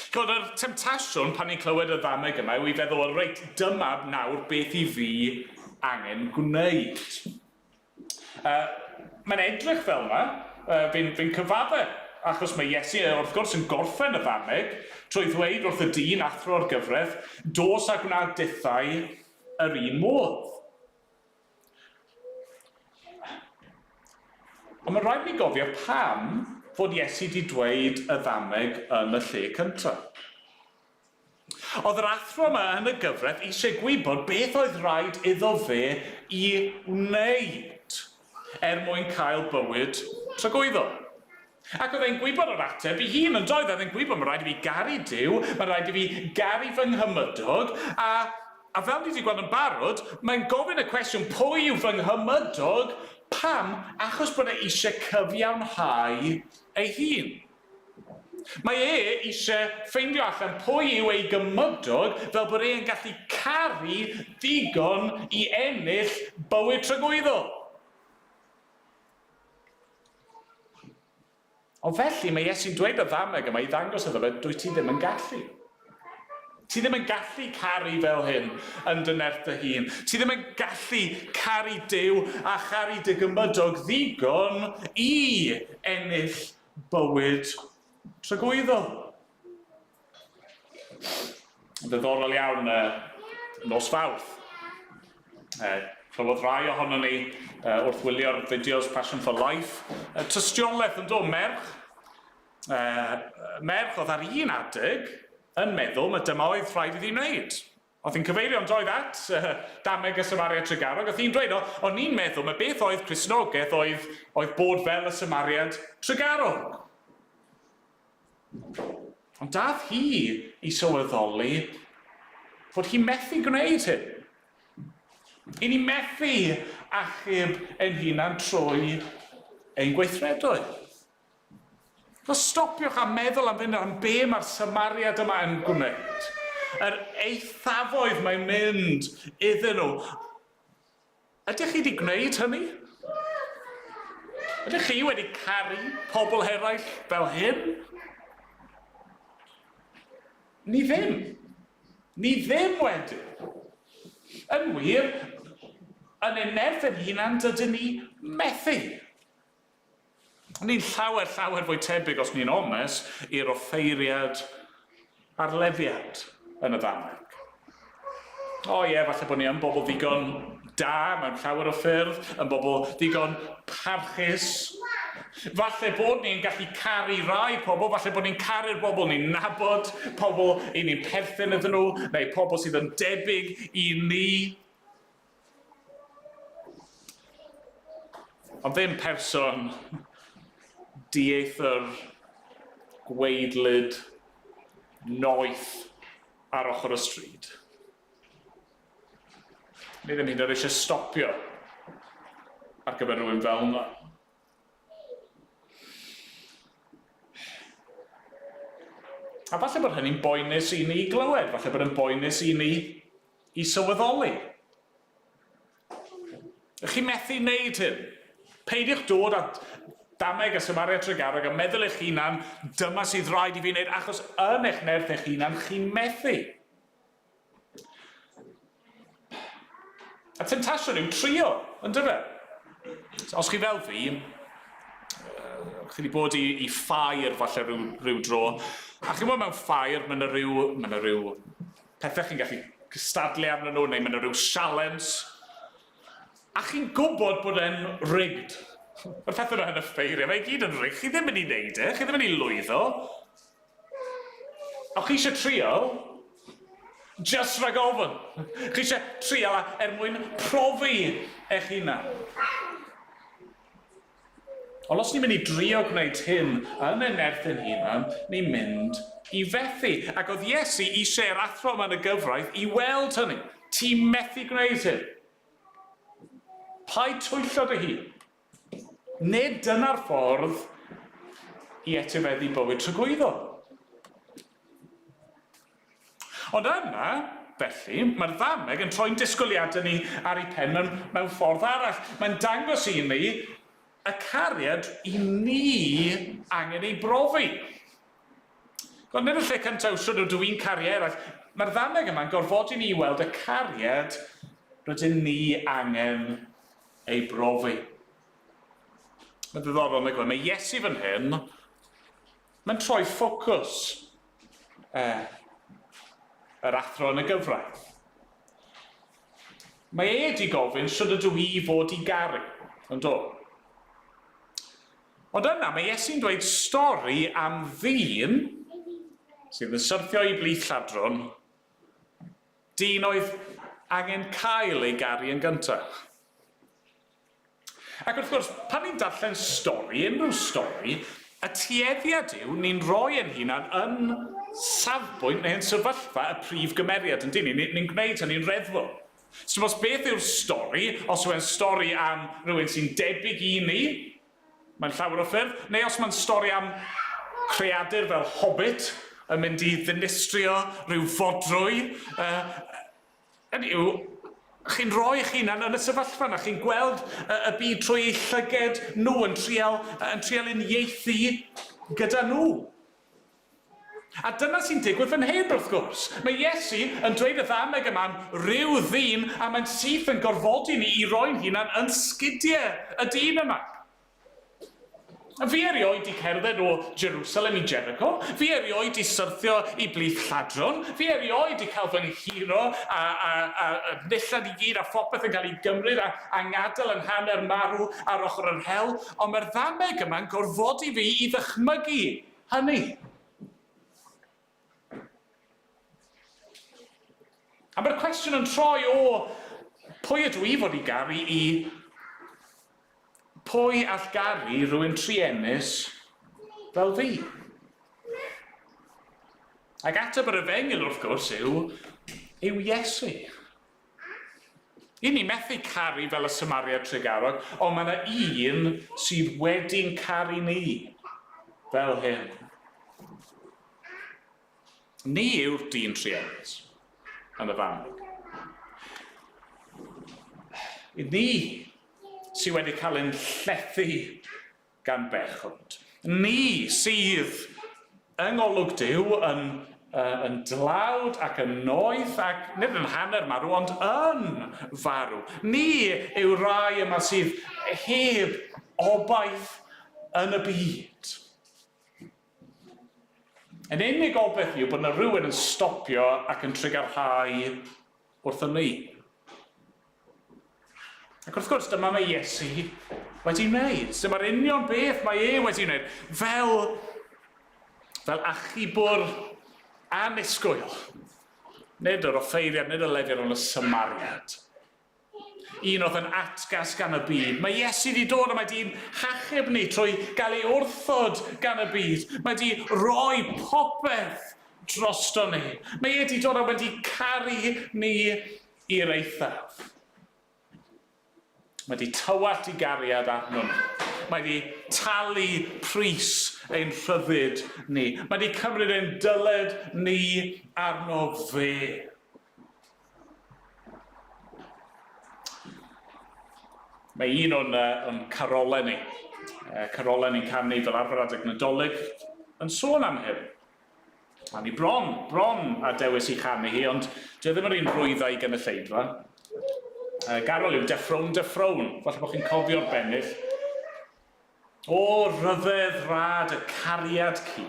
B: Chymod, yr temtasiwn pan ni'n clywed y ddameg yma yw i feddwl, wel reit, dyma nawr beth i fi angen gwneud. Uh, mae'n edrych fel yna, uh, fi'n fi cyfadde, achos mae Iesu wrth gwrs yn gorffen y ddameg trwy ddweud wrth y dyn athro'r gyfraith, dos a gwna dithau yr un modd. Ond mae'n rhaid ni gofio pam fod Iesu wedi dweud y ddameg yn y lle cyntaf. Oedd yr athro yma yn y gyfraith eisiau gwybod beth oedd rhaid iddo fe i wneud er mwyn cael bywyd tragwyddol. Ac oedd e'n gwybod yr ateb ei hun, yn doedd? Oedd e'n gwybod, mae rhaid i fi garu Duw, mae rhaid i fi garu fy nghymydog, a, a fel ni wedi gweld yn barod, mae'n gofyn y cwestiwn, pwy yw fy nghymydog? Pam? Achos bod e eisiau cyfiawnhau ei hun. Mae e eisiau ffeindio allan pwy yw ei gymydog fel bod e'n gallu caru ddigon i ennill bywyd tragwyddol. Ond felly mae Iesu'n dweud y ddameg yma i ddangos iddo fe, dwyt ti ddim yn gallu. Ti ddim yn gallu caru fel hyn yn dy nerth dy hun. Ti ddim yn gallu caru Duw a charu dy gymydog ddigon i ennill bywyd tragwyddol. Ddiddorol iawn nos Fawrth. Clywodd rai ohonon ni wrth wylio'r fideos Passion for Life tystiolaeth yn dod merch. Merch oedd ar un adeg yn meddwl mae dyma oedd rhaid iddi wneud. Oedd hi'n cyfeirio yn doedd at dameg y Samariad Tregarog. Oedd hi'n dweud, o'n i'n meddwl mae beth oedd Cristnogaeth oedd, oedd bod fel y Samariad Tregarog. Ond dath hi i sylweddoli fod hi methu gwneud hyn. I ni methu achub ein hunan trwy ein gweithredoedd. So stopiwch a meddwl am fynd am be mae'r Samariad yma yn gwneud. Yr eithafoedd mae'n mynd iddyn nhw. Ydych chi wedi gwneud hynny? Ydych chi wedi caru pobl eraill fel hyn? Ni ddim. Ni ddim wedi. Yn wir, yn ein nerth ein hunan, dydyn ni methu. Ni'n llawer, llawer fwy tebyg, os ni'n onest, i'r offeiriad a'r lefiad yn y ddameg. O ie, falle bod ni yn bobl ddigon da mewn llawer o ffyrdd, yn bobl ddigon parchus. Falle bod ni'n gallu caru rai pobl, falle bod ni'n caru'r bobl ni'n nabod, pobl i ni'n perthyn iddyn nhw, neu pobl sydd yn debyg i ni. Ond ddim person dieithr, gwaedlyd, noeth ar ochr y stryd. Ni ddim hyd yn oed eisiau stopio ar gyfer rhywun fel yna. A falle bod hynny'n boenus i ni glywed, falle bod yn boenus i ni i sylweddoli. Ych chi methu wneud hyn. Peidiwch dod at dameg a Samaria Tregarog a meddwl eich hunan, dyma sydd rhaid i fi wneud, achos yn eich nerth eich hunan, chi'n methu. A temtasiwn yw trio, yn dyfe? Os chi fel fi, chi wedi bod i, i ffair falle rhyw, rhyw dro, a chi'n bod mewn ffair, mae yna rhyw, mae yna rhyw pethau chi'n gallu cystadlu arnyn nhw, neu mae yna rhyw sialens, a chi'n gwybod bod e'n rigged. Mae'r pethau yna yn y ffeiriau, mae i gyd yn rigged, chi ddim yn ei wneud e, chi ddim yn ei lwyddo. O chi eisiau trio, just rhag ofn. Chi eisiau trio er mwyn profi eich hunan. Ond os ni'n mynd i drio gwneud hyn yn ein nerth ein hunan, ni'n mynd i fethu. Ac oedd Iesu eisiau yr athro yma yn y gyfraith i weld hynny. Ti'n methu gwneud hyn. Paid twyllo dy hun. Nid dyna'r ffordd i etifeddu bywyd tragwyddol. Ond yna, felly, mae'r ddameg yn troi'n disgwyliadau ni ar ei pen mewn, mewn ffordd arall. Mae'n dangos i ni y cariad i ni angen ei brofi. Ond nid y lle cyntaf yw sut ydw i'n caru eraill. Mae'r ddameg yma'n gorfodi ni i weld y cariad rydyn ni angen ei brofi. Mae'n ddiddorol, nag yw e? Mae Iesu fan hyn, mae'n troi ffocws eh, yr athro yn y gyfraith. Mae e wedi gofyn sut ydw i fod i garu, yn do? Ond yna mae Iesu'n dweud stori am ddyn sydd yn syrthio i blith lladron, dyn oedd angen cael ei garu yn gyntaf. Ac wrth gwrs, pan ni'n darllen stori, unrhyw stori, y tueddiad yw ni'n rhoi ein hunan yn safbwynt neu yn sefyllfa y prif gymeriad, yn dyn ni? Ni'n gwneud hynny'n reddfol. So os beth yw'r stori, os yw e'n stori am rhywun sy'n debyg i ni, mae'n llawer o ffyrdd, neu os mae'n stori am creadur fel hobbit yn mynd i ddinistrio rhyw fodrwy. Hynny yw, chi'n rhoi eich hunan yn y sefyllfa yna, chi'n gweld y, y byd trwy eu llyged nhw yn trial, yn trial uniaethu gyda nhw. A dyna sy'n digwydd fan hyn, wrth gwrs. Mae Iesu yn dweud y ddameg yma am ryw ddyn, a mae'n syth yn gorfodi ni i roi'n hunan yn sgidiau y dyn yma. Fi erioed 'di cerdded o Jerusalem i Jericho, fi erioed 'di syrthio i blith lladron, fi erioed 'di cael fy nghuro a, a, a, a nillad i gyd a phopeth yn cael ei gymryd a, a ngadael yn hanner marw ar ochr yr hewl, ond mae'r ddameg yma'n gorfodi fi i ddychmygu hynny. A mae'r cwestiwn yn troi o pwy ydw i fod i garu i pwy all garu rhywun truenus fel fi? Ac ateb yr efengyl wrth gwrs yw, yw Iesu. I ni methu caru fel y Samariad trugarog, ond mae yna un sydd wedi'n caru ni fel hyn. Ni yw'r dyn truenus yn y fan. Ni sydd wedi cael ein llethu gan bechod. Ni sydd yng ngolwg Duw yn, uh, yn dlawd ac yn noeth ac nid yn hanner marw, ond yn farw. Ni yw rai yma sydd heb obaith yn y byd. Yn unig obaith yw bod yna rhywun yn stopio ac yn trugarhau wrthon ni. Ac wrth gwrs, dyma mae Iesu wedi wneud. Dyma'r union beth mae e wedi wneud. Fel, fel achubwr annisgwyl. Nid yr offeiriad, nid y lefiad, ond y Samariad. Un oedd yn atgas gan y byd. Mae Iesu wedi dod a mae di'n hachub ni trwy gael ei wrthod gan y byd. Mae di roi popeth drosto ni. Mae e wedi dod a wedi caru ni i'r eithaf. Mae wedi tywallt i gariad arno ni. Mae wedi talu pris ein rhyddid ni. Mae wedi cymryd ein dyled ni arno fe. Mae un o'n, uh, on carolau ni, carolau ni'n canu fel arfer adeg Nadolig, yn sôn am hyn. A ni bron, bron a dewis i chanu hi, ond dyw e ddim yr un rhwyddau i gynulleidfa. Garol yw Deffrown, Deffrown. Falle bod chi'n cofio'r bennill. O ryfedd rad y cariad cu.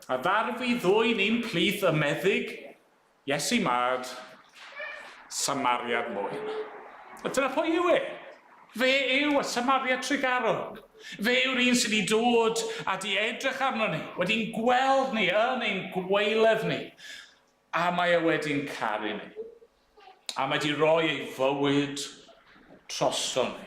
B: A ddarfu ddwyn i'n plith y meddyg Iesu mad, Samariad mwyn. A dyna pwy yw e. Fe yw y Samariad trugarog. Fe yw'r un sydd wedi dod a di edrych arno ni, wedi'n gweld ni yn ein gwaeledd ni, a mae e wedi'n caru ni. A mae wedi rhoi ei fywyd troson ni.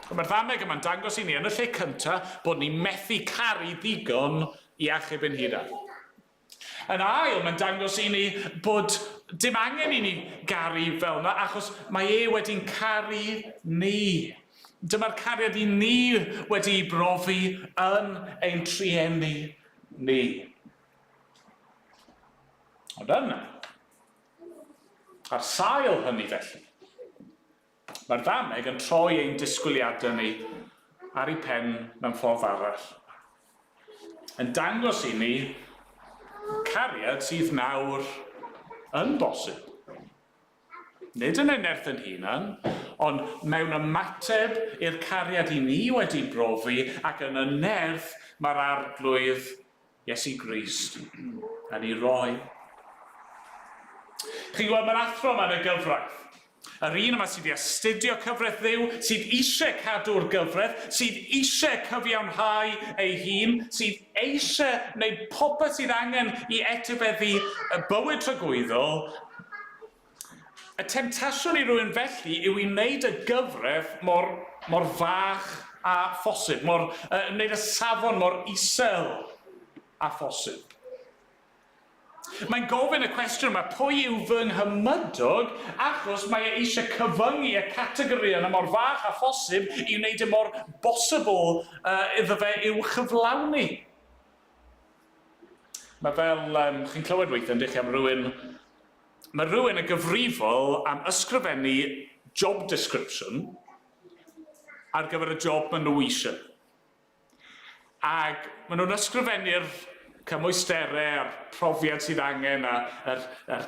B: Mae'r ddameg yma'n dangos i ni yn y lle cyntaf bod ni'n methu caru ddigon i achub ein hunain. Yn ail, mae'n dangos i ni bod dim angen i ni garu fel yna, achos mae e wedi'n caru ni. Dyma'r cariad i ni wedi'i brofi yn ein trueni ni. Ond yna, ar sail hynny felly, mae'r ddameg yn troi ein disgwyliadau ni ar ei pen mewn ffordd arall. Yn dangos i ni cariad sydd nawr yn bosib. Nid yn ein nerth ein hunan, ond mewn ymateb i'r cariad i ni wedi brofi ac yn y nerth mae'r Arglwydd Iesu Grist yn ei roi. Chi'n gweld, mae'r athro yma yn y gyfraith. Yr un yma sydd wedi astudio cyfraith Dduw, sydd eisiau cadw'r gyfraith, sydd eisiau cyfiawnhau ei hun, sydd eisiau gwneud popeth sydd angen i etifeddu y bywyd tragwyddol, Y temtasiwn i rywun felly yw i wneud y gyfraith mor, mor fach â phosib, mor, uh, wneud y safon mor isel â phosib. Mae'n gofyn y cwestiwn yma, pwy yw fy nghymydog? Achos mae e eisiau cyfyngu y categori yna mor fach â phosib i wneud e mor bosibl iddo fe i'w chyflawni. Mae fel, um, chi'n clywed weithiau, yndych chi, am rhywun, mae rhywun yn gyfrifol am ysgrifennu job description ar gyfer y job maen nhw eisiau. Ac maen nhw'n ysgrifennu'r cymwysterau a'r profiad sydd angen a yr, yr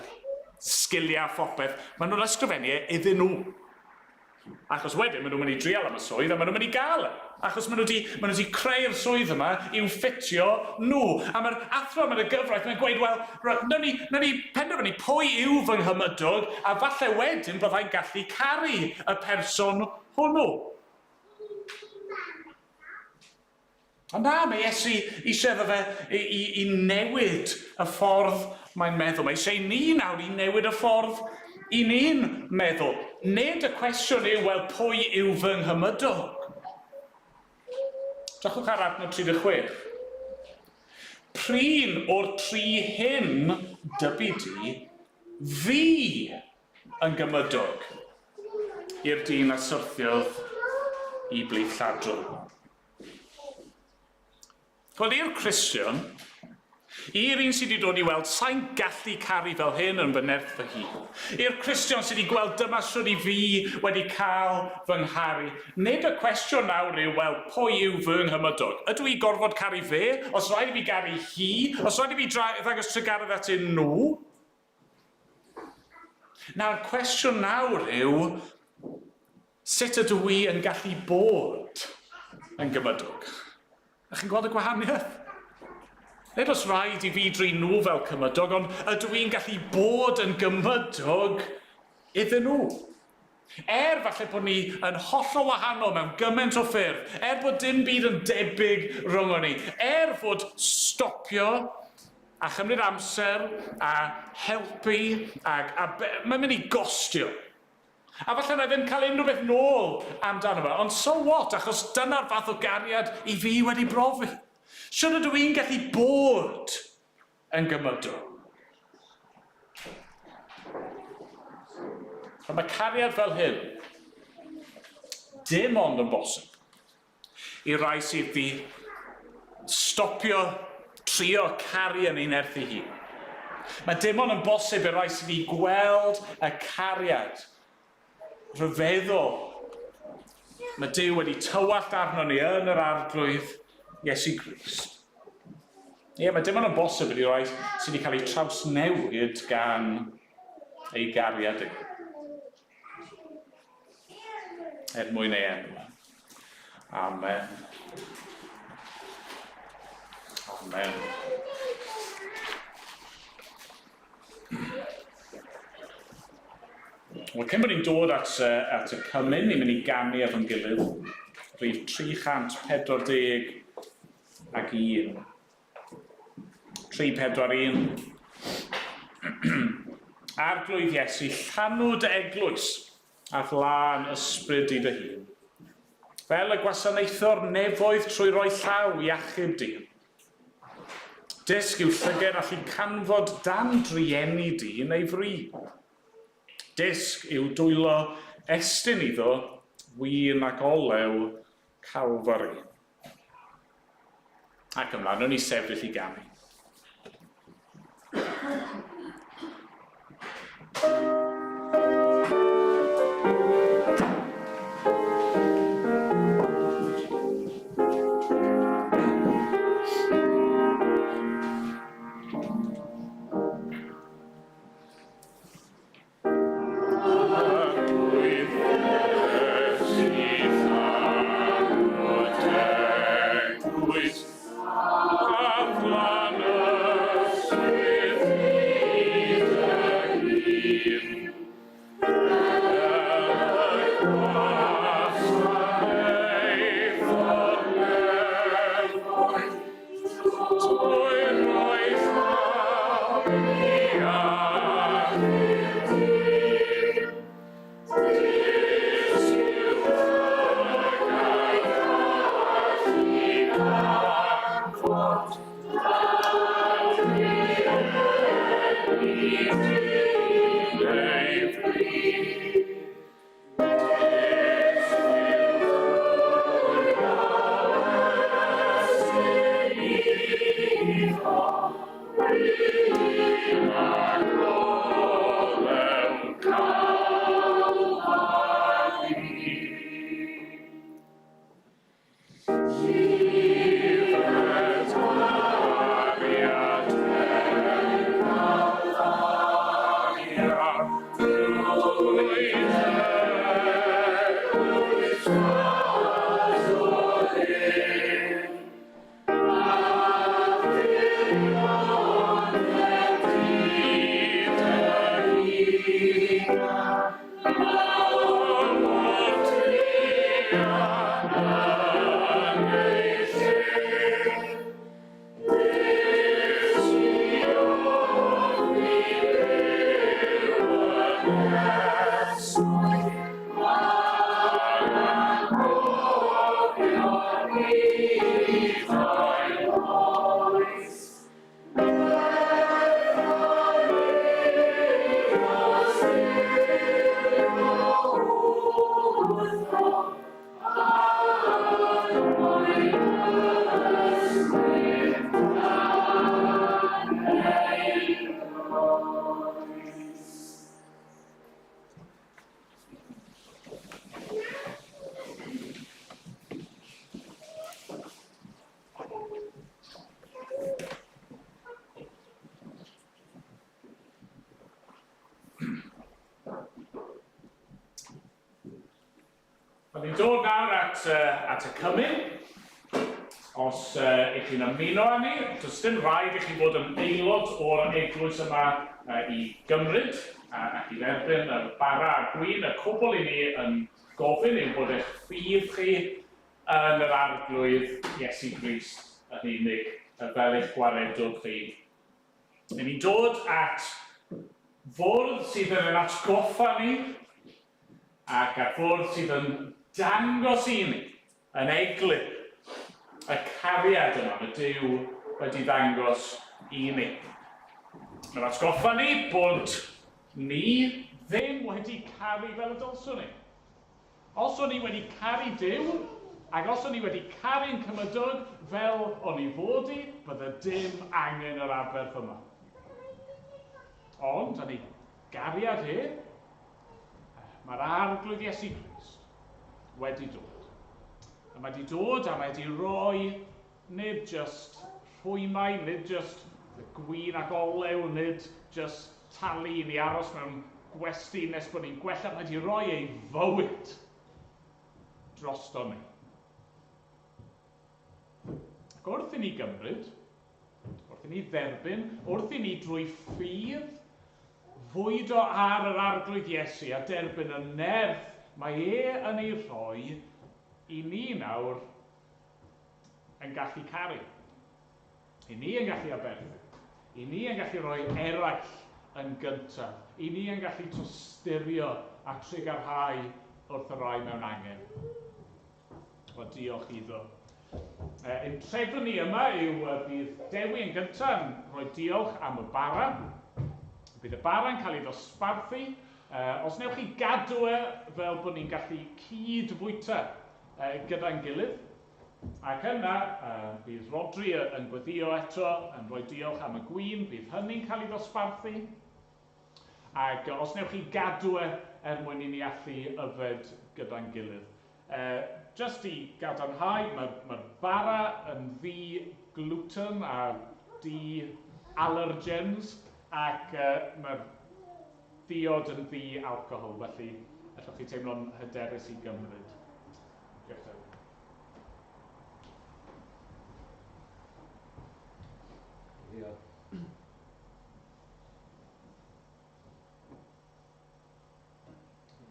B: sgiliau a phopeth. Maen nhw'n ysgrifennu e iddyn nhw. Achos wedyn maen nhw'n mynd i drial am y swydd a maen nhw'n mynd i gael e. Achos maen nhw wedi, maen nhw wedi creu'r swydd yma i'w ffitio nhw. A mae'r athro yma yn y gyfraith, mae'n gweud, wel, nawn ni, nawn ni penderfynu pwy yw fy nghymydog a falle wedyn byddai'n gallu caru y person hwnnw. Ond na, mae Iesu eisiau iddo fe i, i, i newid y ffordd mae'n meddwl. Mae eisiau i ni nawr i newid y ffordd i ni'n meddwl. Nid y cwestiwn yw, wel, pwy yw fy nghymydog? Drychwch ar adnod 36. Prin o'r tri hyn dybu di, fi yn gymydog i'r dyn a syrthiodd i blith lladron. Wel, i'r Cristion, i'r un sydd wedi dod i weld sa'n gallu caru fel hyn yn fy nerth fy hun, i'r Cristion sydd wedi gweld dyma shwd i fi wedi cael fy ngharu, nid y cwestiwn nawr yw, wel, pwy yw fy nghymydog? Ydw i gorfod caru fe? Os rhaid i fi garu hi? Os rhaid i fi ddangos trugaredd atyn nhw? Nawr, cwestiwn nawr yw, sut ydw i yn gallu bod yn gymydog? A chi'n gweld y gwahaniaeth? Nid oes rhaid i fi drin nhw fel cymydog, ond ydw i'n gallu bod yn gymydog iddyn nhw? Er falle bod ni yn hollol wahanol mewn gymaint o ffyrdd, er bod dim byd yn debyg rhwng ni, er fod stopio a chymryd amser a helpu ac a be, mae'n mynd i gostio. A falle na i ddim cael unrhyw beth nôl amdano fe, ond so what, achos dyna'r fath o gariad i fi wedi brofi. Shwt ydw i'n gallu bod yn gymydog? A mae cariad fel hyn dim ond yn bosib i rai sydd wedi stopio trio caru yn ei nerth ei hun. Mae dim ond yn bosib i rai sydd wedi gweld y cariad rhyfeddol mae Duw wedi tywallt arno ni yn yr Arglwydd Iesu Grist. Ie, mae dim ond yn bosib i rai sydd wedi cael eu trawsnewid gan ei gariad e. Er mwyn ei enw. Amen. Amen. Wel, cyn bod ni'n dod at, at y cymun, ni'n mynd i ganu efo'n gilydd. Rhif 340 ac 1. 3, 4, 1. Arglwydd Iesu, llanw dy eglwys a'th lân ysbryd di dy hun. Fel y gwasanaetho'r nefoedd trwy roi llaw i achub di. Dysg yw llyged allu canfod dan drueni dyn ei fri. Dysg yw dwylo estyn iddo win ac olew Calfari. Ac ymlaen, wnawn ni sefyll i ganu. Wel, ni'n dod nawr at, uh, at y cymun. Os uh, ych chi'n ymuno â ni, does dim rhaid i chi fod yn aelod o'r eglwys yma uh, i gymryd uh, ac i dderbyn y bara a'r gwin. Y cwbl i ni yn gofyn yw bod eich ffydd chi yn yr Arglwydd Iesu Grist yn unig, fel eich gwaredwr chi. Ry'n ni'n dod at fwrdd sydd yn ein atgoffa ni ac at fwrdd sydd yn dangos i ni yn eglur y cariad yma mae Duw wedi ddangos i ni. Mae'n atgoffa ni bod ni ddim wedi caru fel y dylswn ni. Os o'n i wedi caru Duw, ac os o'n i wedi caru'n cymydog fel o'n i fod i, bydde dim angen yr aberth yma. Ond, yn ei gariad e, mae'r Arglwydd Iesu Grist wedi dod. A mae wedi dod a mae wedi rhoi nid jyst rhwymau, nid jyst gwin ac olew, nid jyst talu i ni aros mewn gwesty nes bod ni'n gwella, mae wedi rhoi ei fywyd drosto ni. Ac wrth i ni gymryd, wrth i ni dderbyn, wrth i ni drwy ffydd fwydo ar yr Arglwydd Iesu a derbyn y nerth mae e yn ei rhoi i ni nawr yn gallu caru. I ni yn gallu aberthu. I ni yn gallu rhoi eraill yn gyntaf. I ni yn gallu tosturio a trugarhau wrth y rai mewn angen. O, diolch iddo. Ein trefn ni yma yw bydd Dewi yn gyntaf yn rhoi diolch am y bara. Bydd y bara yn cael ei ddosbarthu. Os newch chi gadw e fel bod ni'n gallu cyd-fwyta gyda'n gilydd. Ac yna, bydd Rhodri yn gweddïo eto, yn rhoi diolch am y gwin, bydd hynny'n cael ei ddosbarthu. Ac os newch chi gadw e er mwyn i ni allu yfed gyda'n gilydd. Just i gadarnhau, mae'r mae bara yn ddi-gluten a di-allergens ac mae'r diod yn ddi-alcohol, felly allwch chi teimlo'n hyderus i gymryd. Diolch Dewi.
C: Diolch.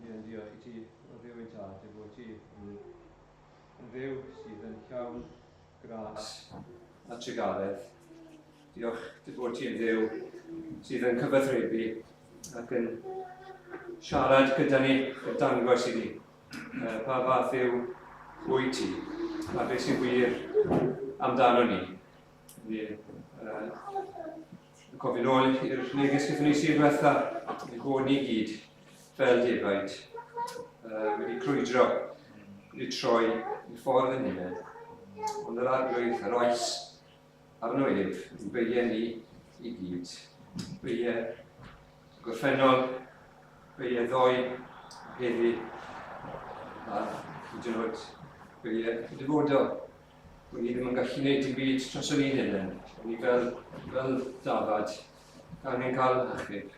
C: Ie, diolch i ti, o Dduw ein tad, dy fod ti yn, yn Dduw sydd yn llawn gras a trugaredd. Diolch dy fod ti yn Dduw sydd yn cyfathrebu ac yn siarad gyda ni, yn dangos i ni pa fath yw wyt ti a beth sy'n wir amdano ni. Ni yn cofio nôl i'r neges gyda ni sydd diwetha, ein bod ni gyd fel defaid wedi crwydro, wedi troi i ffordd yn hunain. Ond yr arglwydd, yr oes, arno ef, yn beiau ni i gyd. Beiau gorffennol, beiau ddoe, heddi, a hyd yn oed beiau y dyfodol. Bod ni ddim yn gallu gwneud dim byd dros o'n ni'n hunain. Bod ni fel, fel dafad, angen cael achub.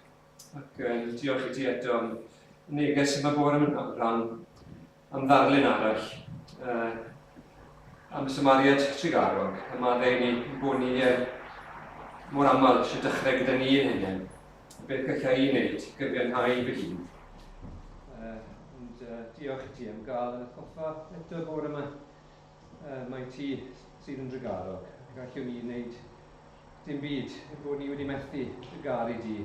C: Ac diolch i ti eto am y neges yma bore yma rhan am ddarlun arall am y Samariad trugarog, y maddau ni bod ni mor aml eisiau dechrau gyda ni yn hunain. Beth gallai i wneud gyfiawnhau fy hun? Ond diolch i ti am gael yn atgoffa eto bore yma. Mae ti sydd yn drugarog. Gallwn ni wneud dim byd, bod ni wedi methu dy garu di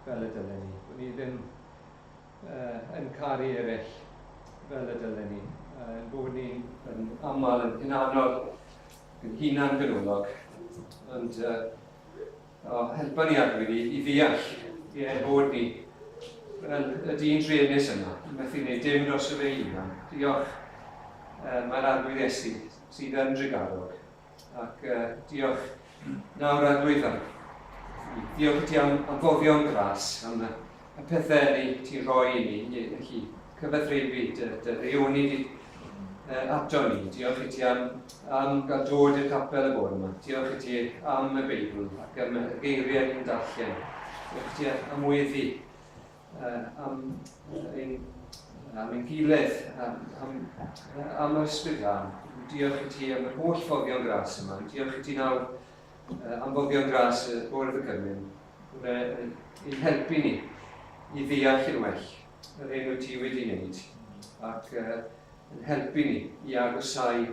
C: fel y dylen ni. Bod ni ddim yn caru eraill fel y dylen ni. Yn bod ni'n yn aml yn hunanol, yn hunan ganolog. Ond oh, helpa ni Arglwydd i, i ddeall i er bod ni fel y dyn druenus yma, yn methu wneud dim dros y fe hunan. Diolch, mae'r Arglwydd Iesu sydd yn drugarog. Ac diolch nawr Arglwydd am diolch i ti am, am foddion gras, am y, y pethau ni ti'n rhoi i ni, i allu cyfathrebu dy, dy reoni di ato ni. Diolch i ti am, am gael dod i'r capel y bore yma. Diolch i ti am y Beibl ac am y geiriau ni'n darllen. Diolch i ti am weddi, am ein, am ein gilydd, am, am, am yr Ysbryd Glân. Diolch i ti am yr holl foddion gras yma. Diolch i ti nawr am foddion gras y bwrdd y cymun. I'n helpu ni i ddeall yn well yr hyn wyt ti wedi wneud ac yn helpu ni i agosau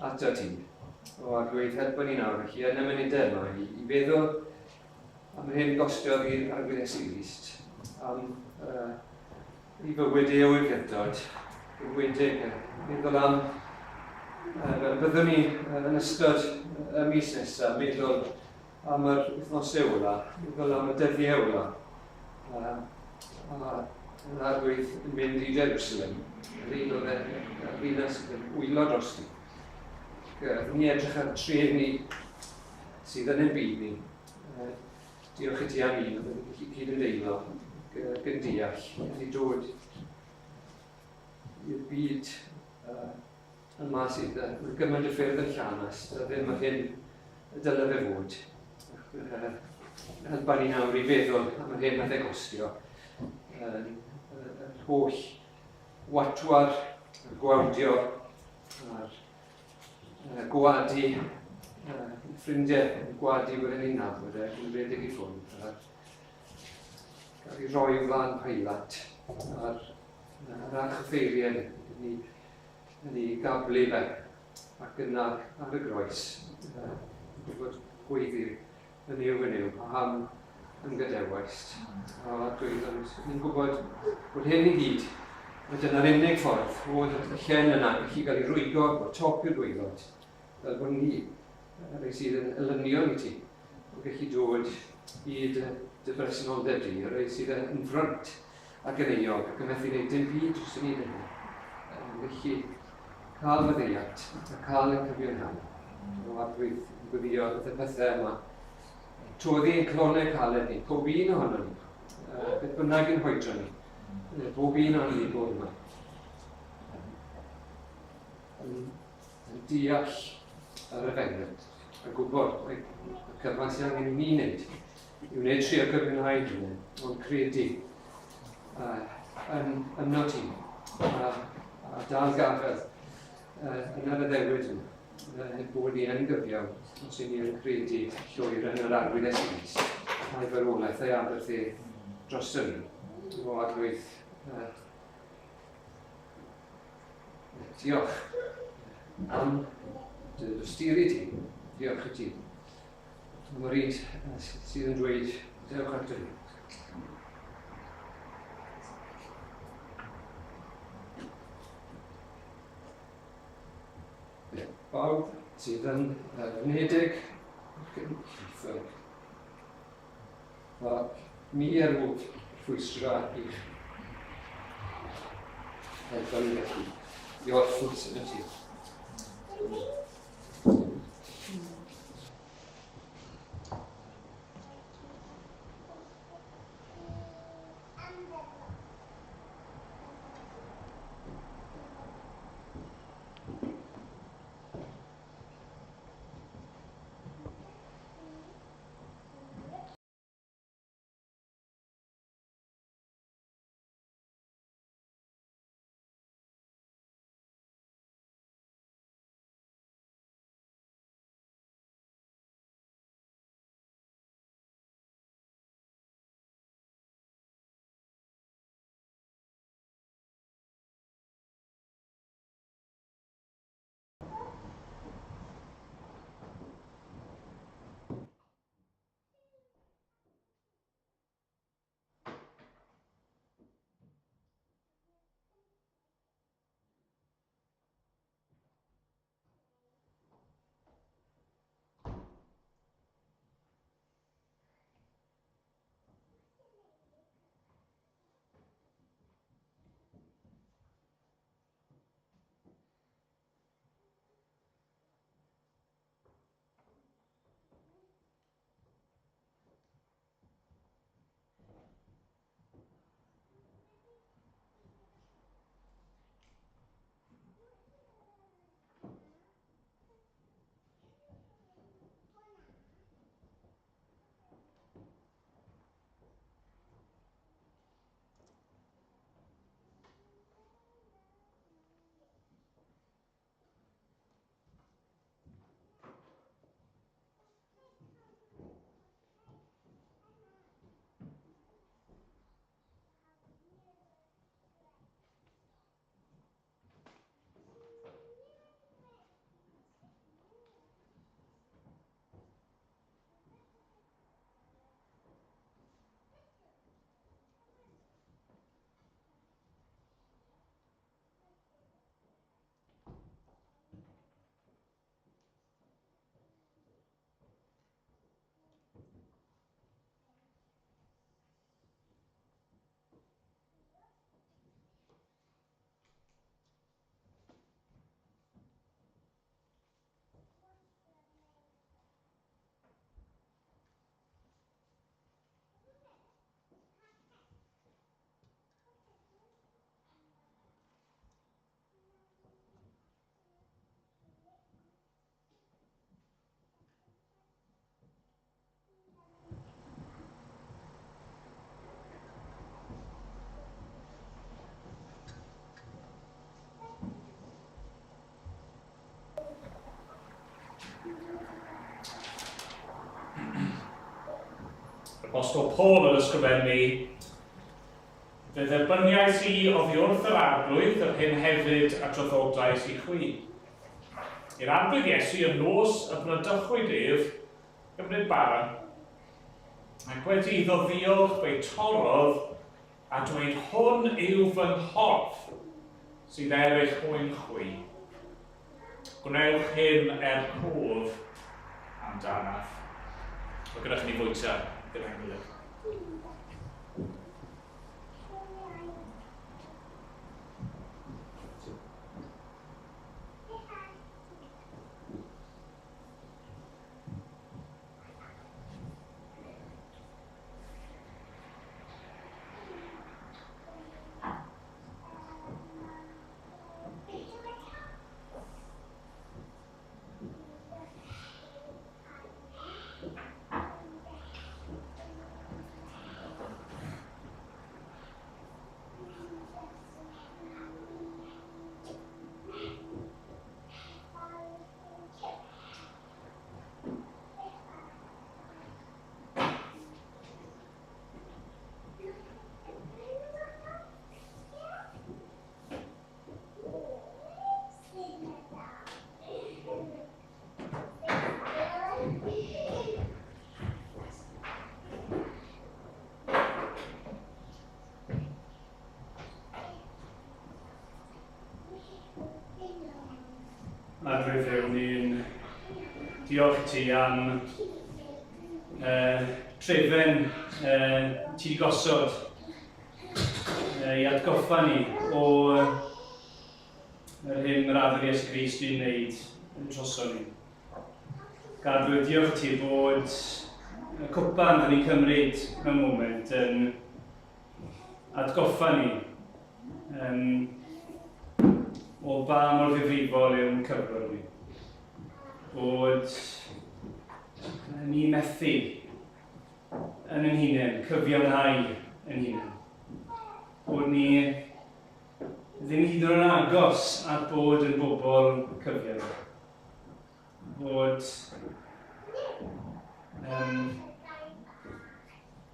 C: ato ti. O Arglwydd, helpa ni nawr felly yn y munudau yma i, i feddwl am yr hyn gostiodd i'r Arglwydd Iesu Grist, am i fywyd e o'i fyrdod, enwedig meddwl am fel y byddwn ni yn ystod y mis nesaf, meddwl am yr wythnosau ola, meddwl am y dyddiau ola, a yr Arglwydd yn mynd i Jerusalem, yr un oedd y ddinas yn wylo drosti. Ni edrych ar trueni sydd yn ein byd ni. Diolch i ti am un oedd yn gallu cyd-ymdeimlo ac yn deall yn ei dod i'r byd yma sydd yn gymaint o ffyrdd yn llanast a ddim yr hyn y dylai fe fod. Helpa ni nawr i feddwl am yr hyn nath e gostio. Yr holl watwar, y gwawdio, a'r gwadu, ffrindiau yn gwadu bod ni'n nabod e, yn redeg i ffwrdd, a gael ei roi o flaen Pilat a'r, a'r archoffeiriaid yn ei, yn ei gablu fe ac yna ar y groes, gwybod gweiddi yn yw yn yw, paham yn gadewaist. A dwi ond ni'n gwybod bod hyn i gyd, mae dyna'r unig ffordd oedd y llen yna gallu cael ei rwygo o'r top i'r gwaelod, fel bod ni, y rhai sydd yn elynion i ti, yn gallu dod i dy, dy bresenoldeb di, y rhai sydd yn front ac yn euog ac yn methu gwneud dim byd dros yn un yn gallu cael maddeuant a cael ein cyfiawnhau. O Arglwydd, yn gweddio y pethau yma. Toddi ein clonau caled ni, pob un ohono ni, beth bynnag yn hoedro ni, bob un ohono ni bod yma. Yn, yn deall yr efengyl a gwybod y cyfan sydd angen i ni wneud i wneud trio cyfiawnhau hynny, ond credu yn yno ti a, a dal gafel yn yr addewid yna, bod ni yn gyfiawn os y'n ni yn credu llwyr yn yr Arglwydd Iesu Grist a'i farwolaeth a'i aberth e drosto ni. O Arglwydd, diolch am dy dosturi di. Diolch i ti. Am yr un sydd yn dweud, dewch ato fi. Bawb sydd yn ddynedig ac yn llithog. A mi er fod rhwystra i'ch helpu ni felly i orffwys yn y tir.
B: Yr Apostol Paul yn ysgrifennu, Fe dderbyniais i oddi wrth yr Arglwydd yr hyn hefyd a draddodais i chwi. I'r Arglwydd Iesu y nos y bradychwyd ef, gymryd bara, ac wedi iddo ddiolch fe'i torrodd a dweud hwn yw fy nghorff sydd er eich mwyn chwi. Gwnewch hyn er cof amdanaf. Mae gyda chi ni fwyta gyda'n gilydd.
A: Arglwydd Dduw, ni'n diolch i ti am trefen ti wedi gosod i atgoffa ni o yr hyn mae'r Arglwydd Iesu Grist wedi'i wneud yn droson ni. Arglwydd, diolch i ti bod y cwpan dyn ni'n cymryd mewn moment yn atgoffa ni um, o ba mor ddifrifol yw'n cyflwr ni. Bod ni methu yn ein hunain, cyfiawnhau yn hunain. Bod ni ddim hyd yn oed yn agos at bod yn bobl cyfiawn. Bod, um,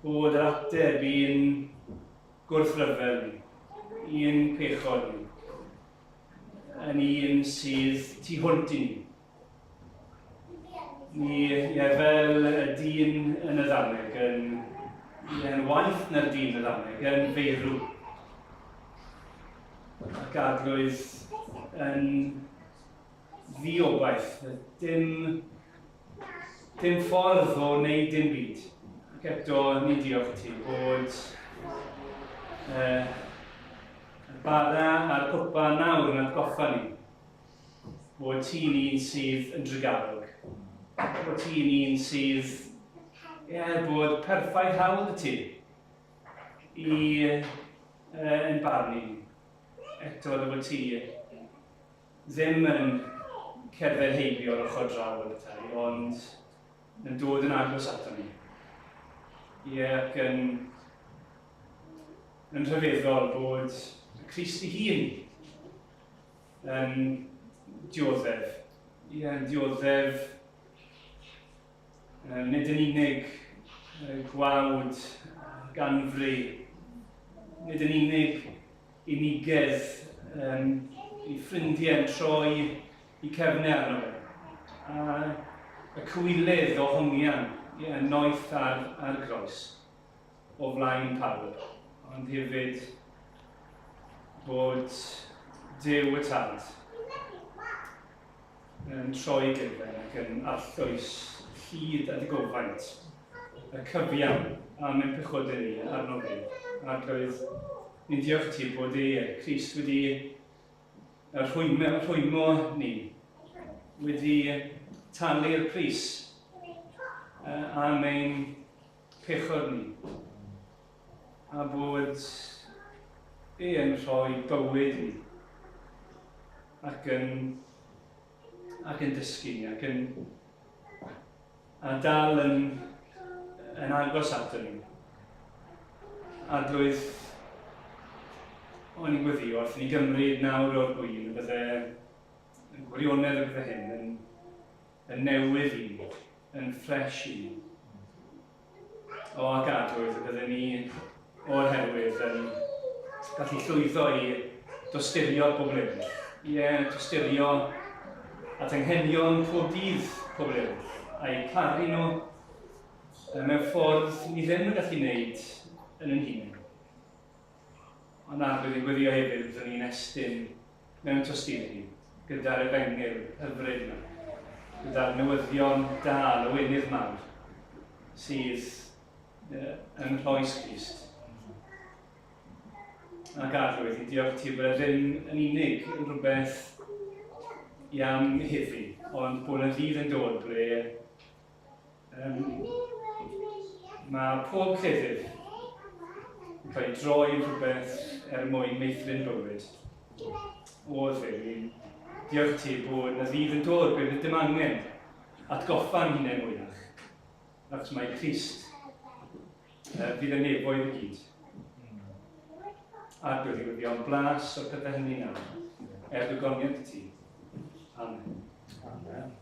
A: bod yr ateb i'n gwrthryfel ni, i'n pechod ni, yn un sydd tu hwnt i ni. Ni, ie, fel y dyn yn y ddameg, yn, ie, yn waeth na'r dyn yn y ddameg, yn feirw. Ac arglwydd yn ddiobaith, dim, dim ffordd o wneud dim byd. Ac eto, ni diolch i ti bod y bara a'r cwpan nawr yn atgoffa ni bod ti'n un sydd yn drugarog, bod ti'n un sydd, ie, bod perffaith hawl dy ti i yn barnu ni. Eto, dy fod ti ddim yn cerdded heibio o'r ochr draw o bethau, ond yn dod yn agos ato ni. Ie, ac yn, yn rhyfeddol bod Crist ei hun yn dioddef. Ie, yn dioddef nid yn unig gwawd ganfri, nid yn unig unigedd um, i ffrindiau yn troi i cefnau arno fe. A y cywilydd o hongian, ie, noeth ar, ar groes o flaen pawb, ond hefyd bod Duw y Tad yn troi gyfer ac yn arllwys llid a digofaint y cyfiawn am ein pechodau ni arno fe. Arglwydd, ni'n diolch i ti bod e, Crist wedi rhwymo, rhwymo ni, wedi talu'r pris am ein pechod ni, a bod e yn rhoi bywyd i ni, ac yn, ac yn dysgu ni, ac yn, a dal yn, yn agos ato ni. Arglwydd, o'n i'n gweddio wrth i ni gymryd nawr o'r gwyn y bydde, yn gwirionedd y bydde hyn yn, yn newydd i ni, yn ffres i ni. O ac Arglwydd, y bydden ni o'r herwydd yn gallu llwyddo i dosturio'r bobl eraill. Ie, tosturio at anghenion pob dydd pobl eraill, a'u caru nhw mewn ffordd ni ddim yn gallu wneud yn ein hunain. Ond Arglwydd, i'n gweddio hefyd, byddwn ni'n estyn mewn tosturi gyda'r efengyl hyfryd yma, gyda'r newyddion da, lawenydd mawr, sydd yng nghroes Crist. Ac Arglwydd, i diolch ti bod e ddim yn unig yn rhywbeth i am heddi, ond bod yna ddydd yn dod ble Mae pob cleddyf yn cael ei droi yn rhywbeth er mwyn meithrin bywyd. O, Dduw, diolch ti bod na ddydd yn dod ble fydd dim angen atgoffa'n hunain mwyach, achos mae Crist fydd y nefoedd i gyd. A dwi wedi gwybod blas o'r pethau hynny nawr, er dygoniad i ti. Amen. Amen.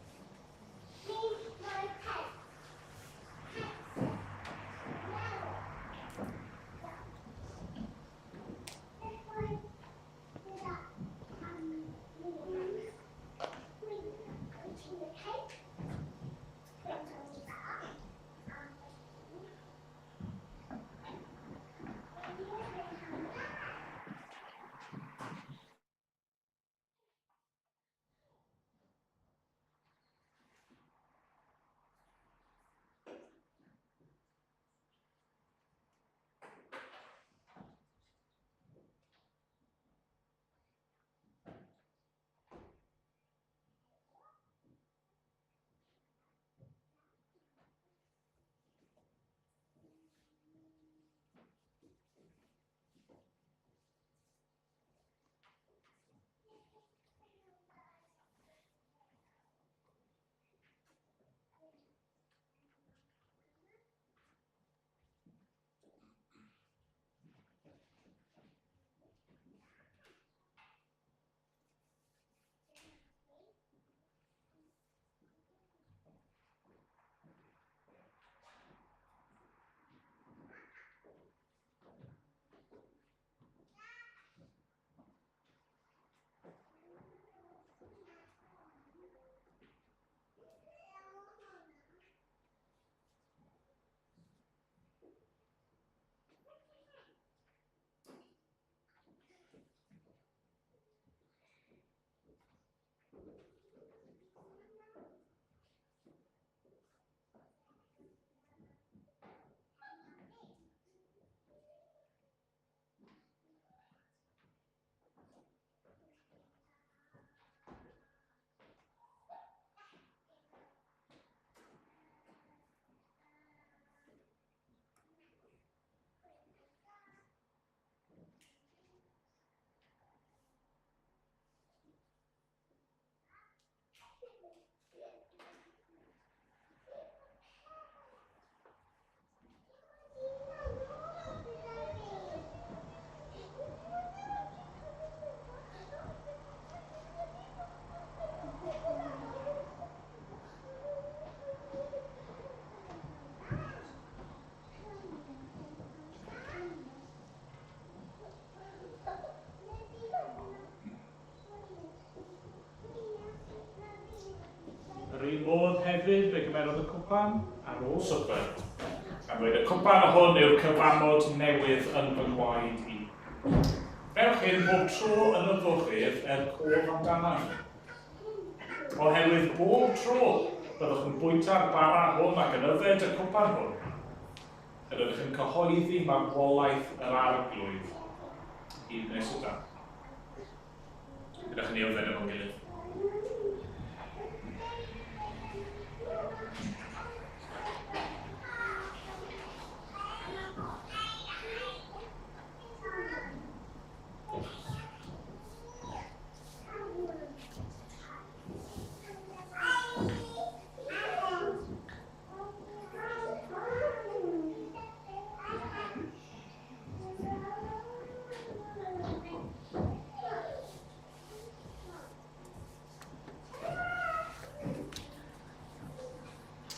B: Yr un modd hefyd, fe gymerodd y cwpan ar ôl swper, a dweud, Y cwpan hwn yw'r cyfamod newydd yn fy ngwaed i. Gwnewch hyn bob tro yn yfwch ef er cof amdana i. Oherwydd bob tro byddwch yn bwyta'r bara hwn ac yn yfed y cwpan hwn, yr ydych yn cyhoeddi marwolaeth yr Arglwydd hyd nes y daw. Ydych chi'n ei yfed efo'n gilydd.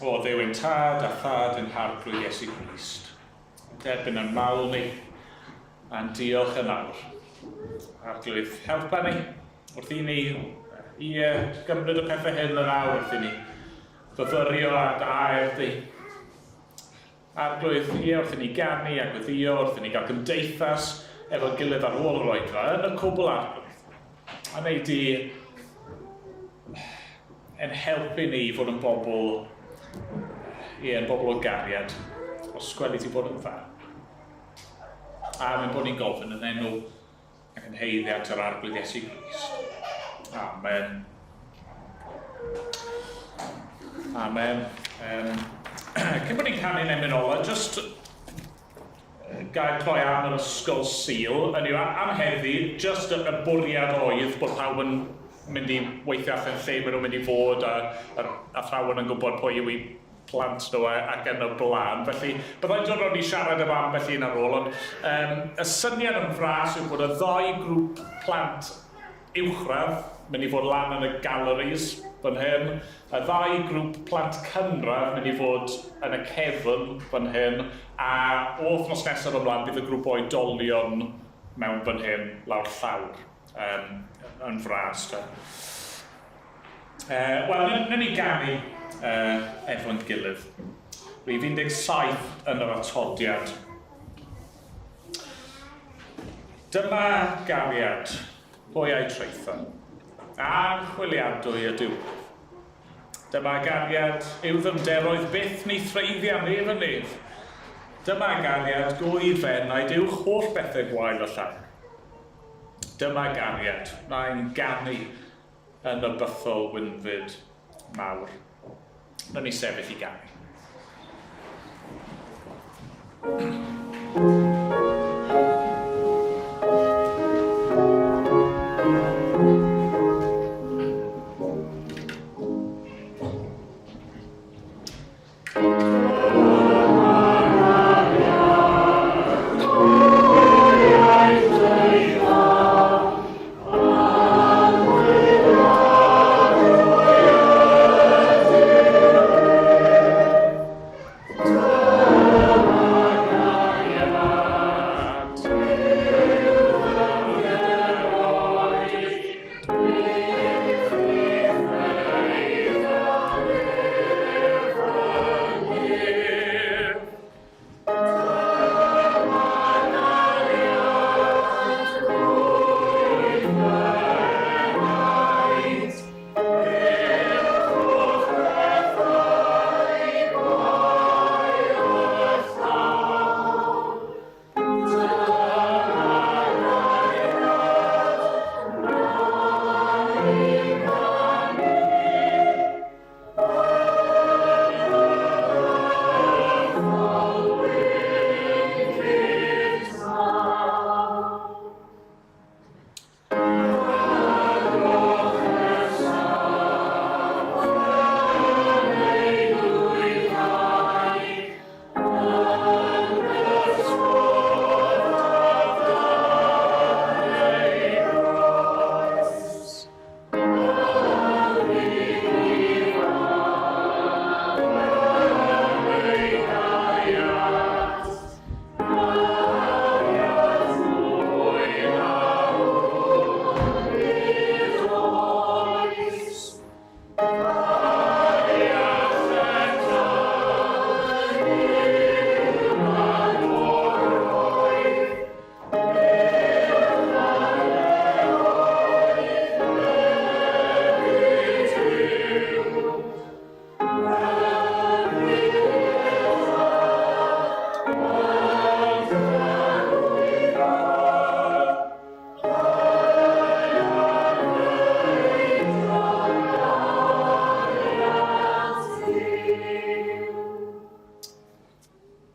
B: O Dduw ein Tad a Thad ein Harglwydd Iesu Grist, derbyn ein mawl ni a'n diolch yn awr. Arglwydd, helpa ni wrth i ni i gymryd y pethau hyn yn awr wrth i ni fyfyrio ar dy air di. Arglwydd, ie, wrth i ni ganu a gweddio, wrth i ni gael cymdeithas efo'n gilydd ar ôl yr oedfa, yn y cwbl Arglwydd. A wneud di yn helpu ni i fod yn bobl, ie, yn bobl o gariad, os gweli ti bod yn dda. A mae'n bod ni'n gofyn yn enw ac yn haeddiant yr Arglwydd Iesu Grist. Amen. Amen. Um, cyn bod ni'n canu'n emyn ola, just gair cloi am yr ysgol Sul, hynny yw, am heddi, just y, y bwriad oedd bod pawb yn mynd i weithio allan lle maen nhw'n mynd i fod a yr athrawon yn gwybod pwy yw eu plant nhw ac yn y blaen. Felly, byddai'n dod rownd i siarad efo ambell un ar ôl, ond um, y syniad yn fras yw bod y ddau grŵp plant uwchradd mynd i fod lan yn y galleries fan hyn, y ddau grŵp plant cynradd mynd i fod yn y cefn fan hyn, a o wythnos nesaf ymlaen bydd y grŵp oedolion mewn fan hyn lawr llawr, um, yn fras. Ta. Wel, newn ni ganu efo'n gilydd. Rhif 17 yn yr atodiad. Dyma gariad, pwy a'i traetho? Archwiliadwy ydyw. Dyma gariad yw ddyfnderoedd byth ni threiddia nef yn nef. Dyma gariad gŵyr fy enaid uwch holl bethau gwael y llawr. Dyma gariad, mae'n ganu yn y bythol wynfyd mawr. Nawn ni sefyll i ganu.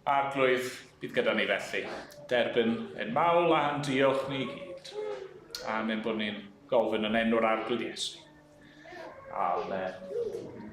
B: Arglwydd, bydd gyda ni felly. Derbyn ein mawl a'n diolch ni i gyd. Am ein bod ni'n gofyn yn enw'r Arglwydd Iesu. Amen.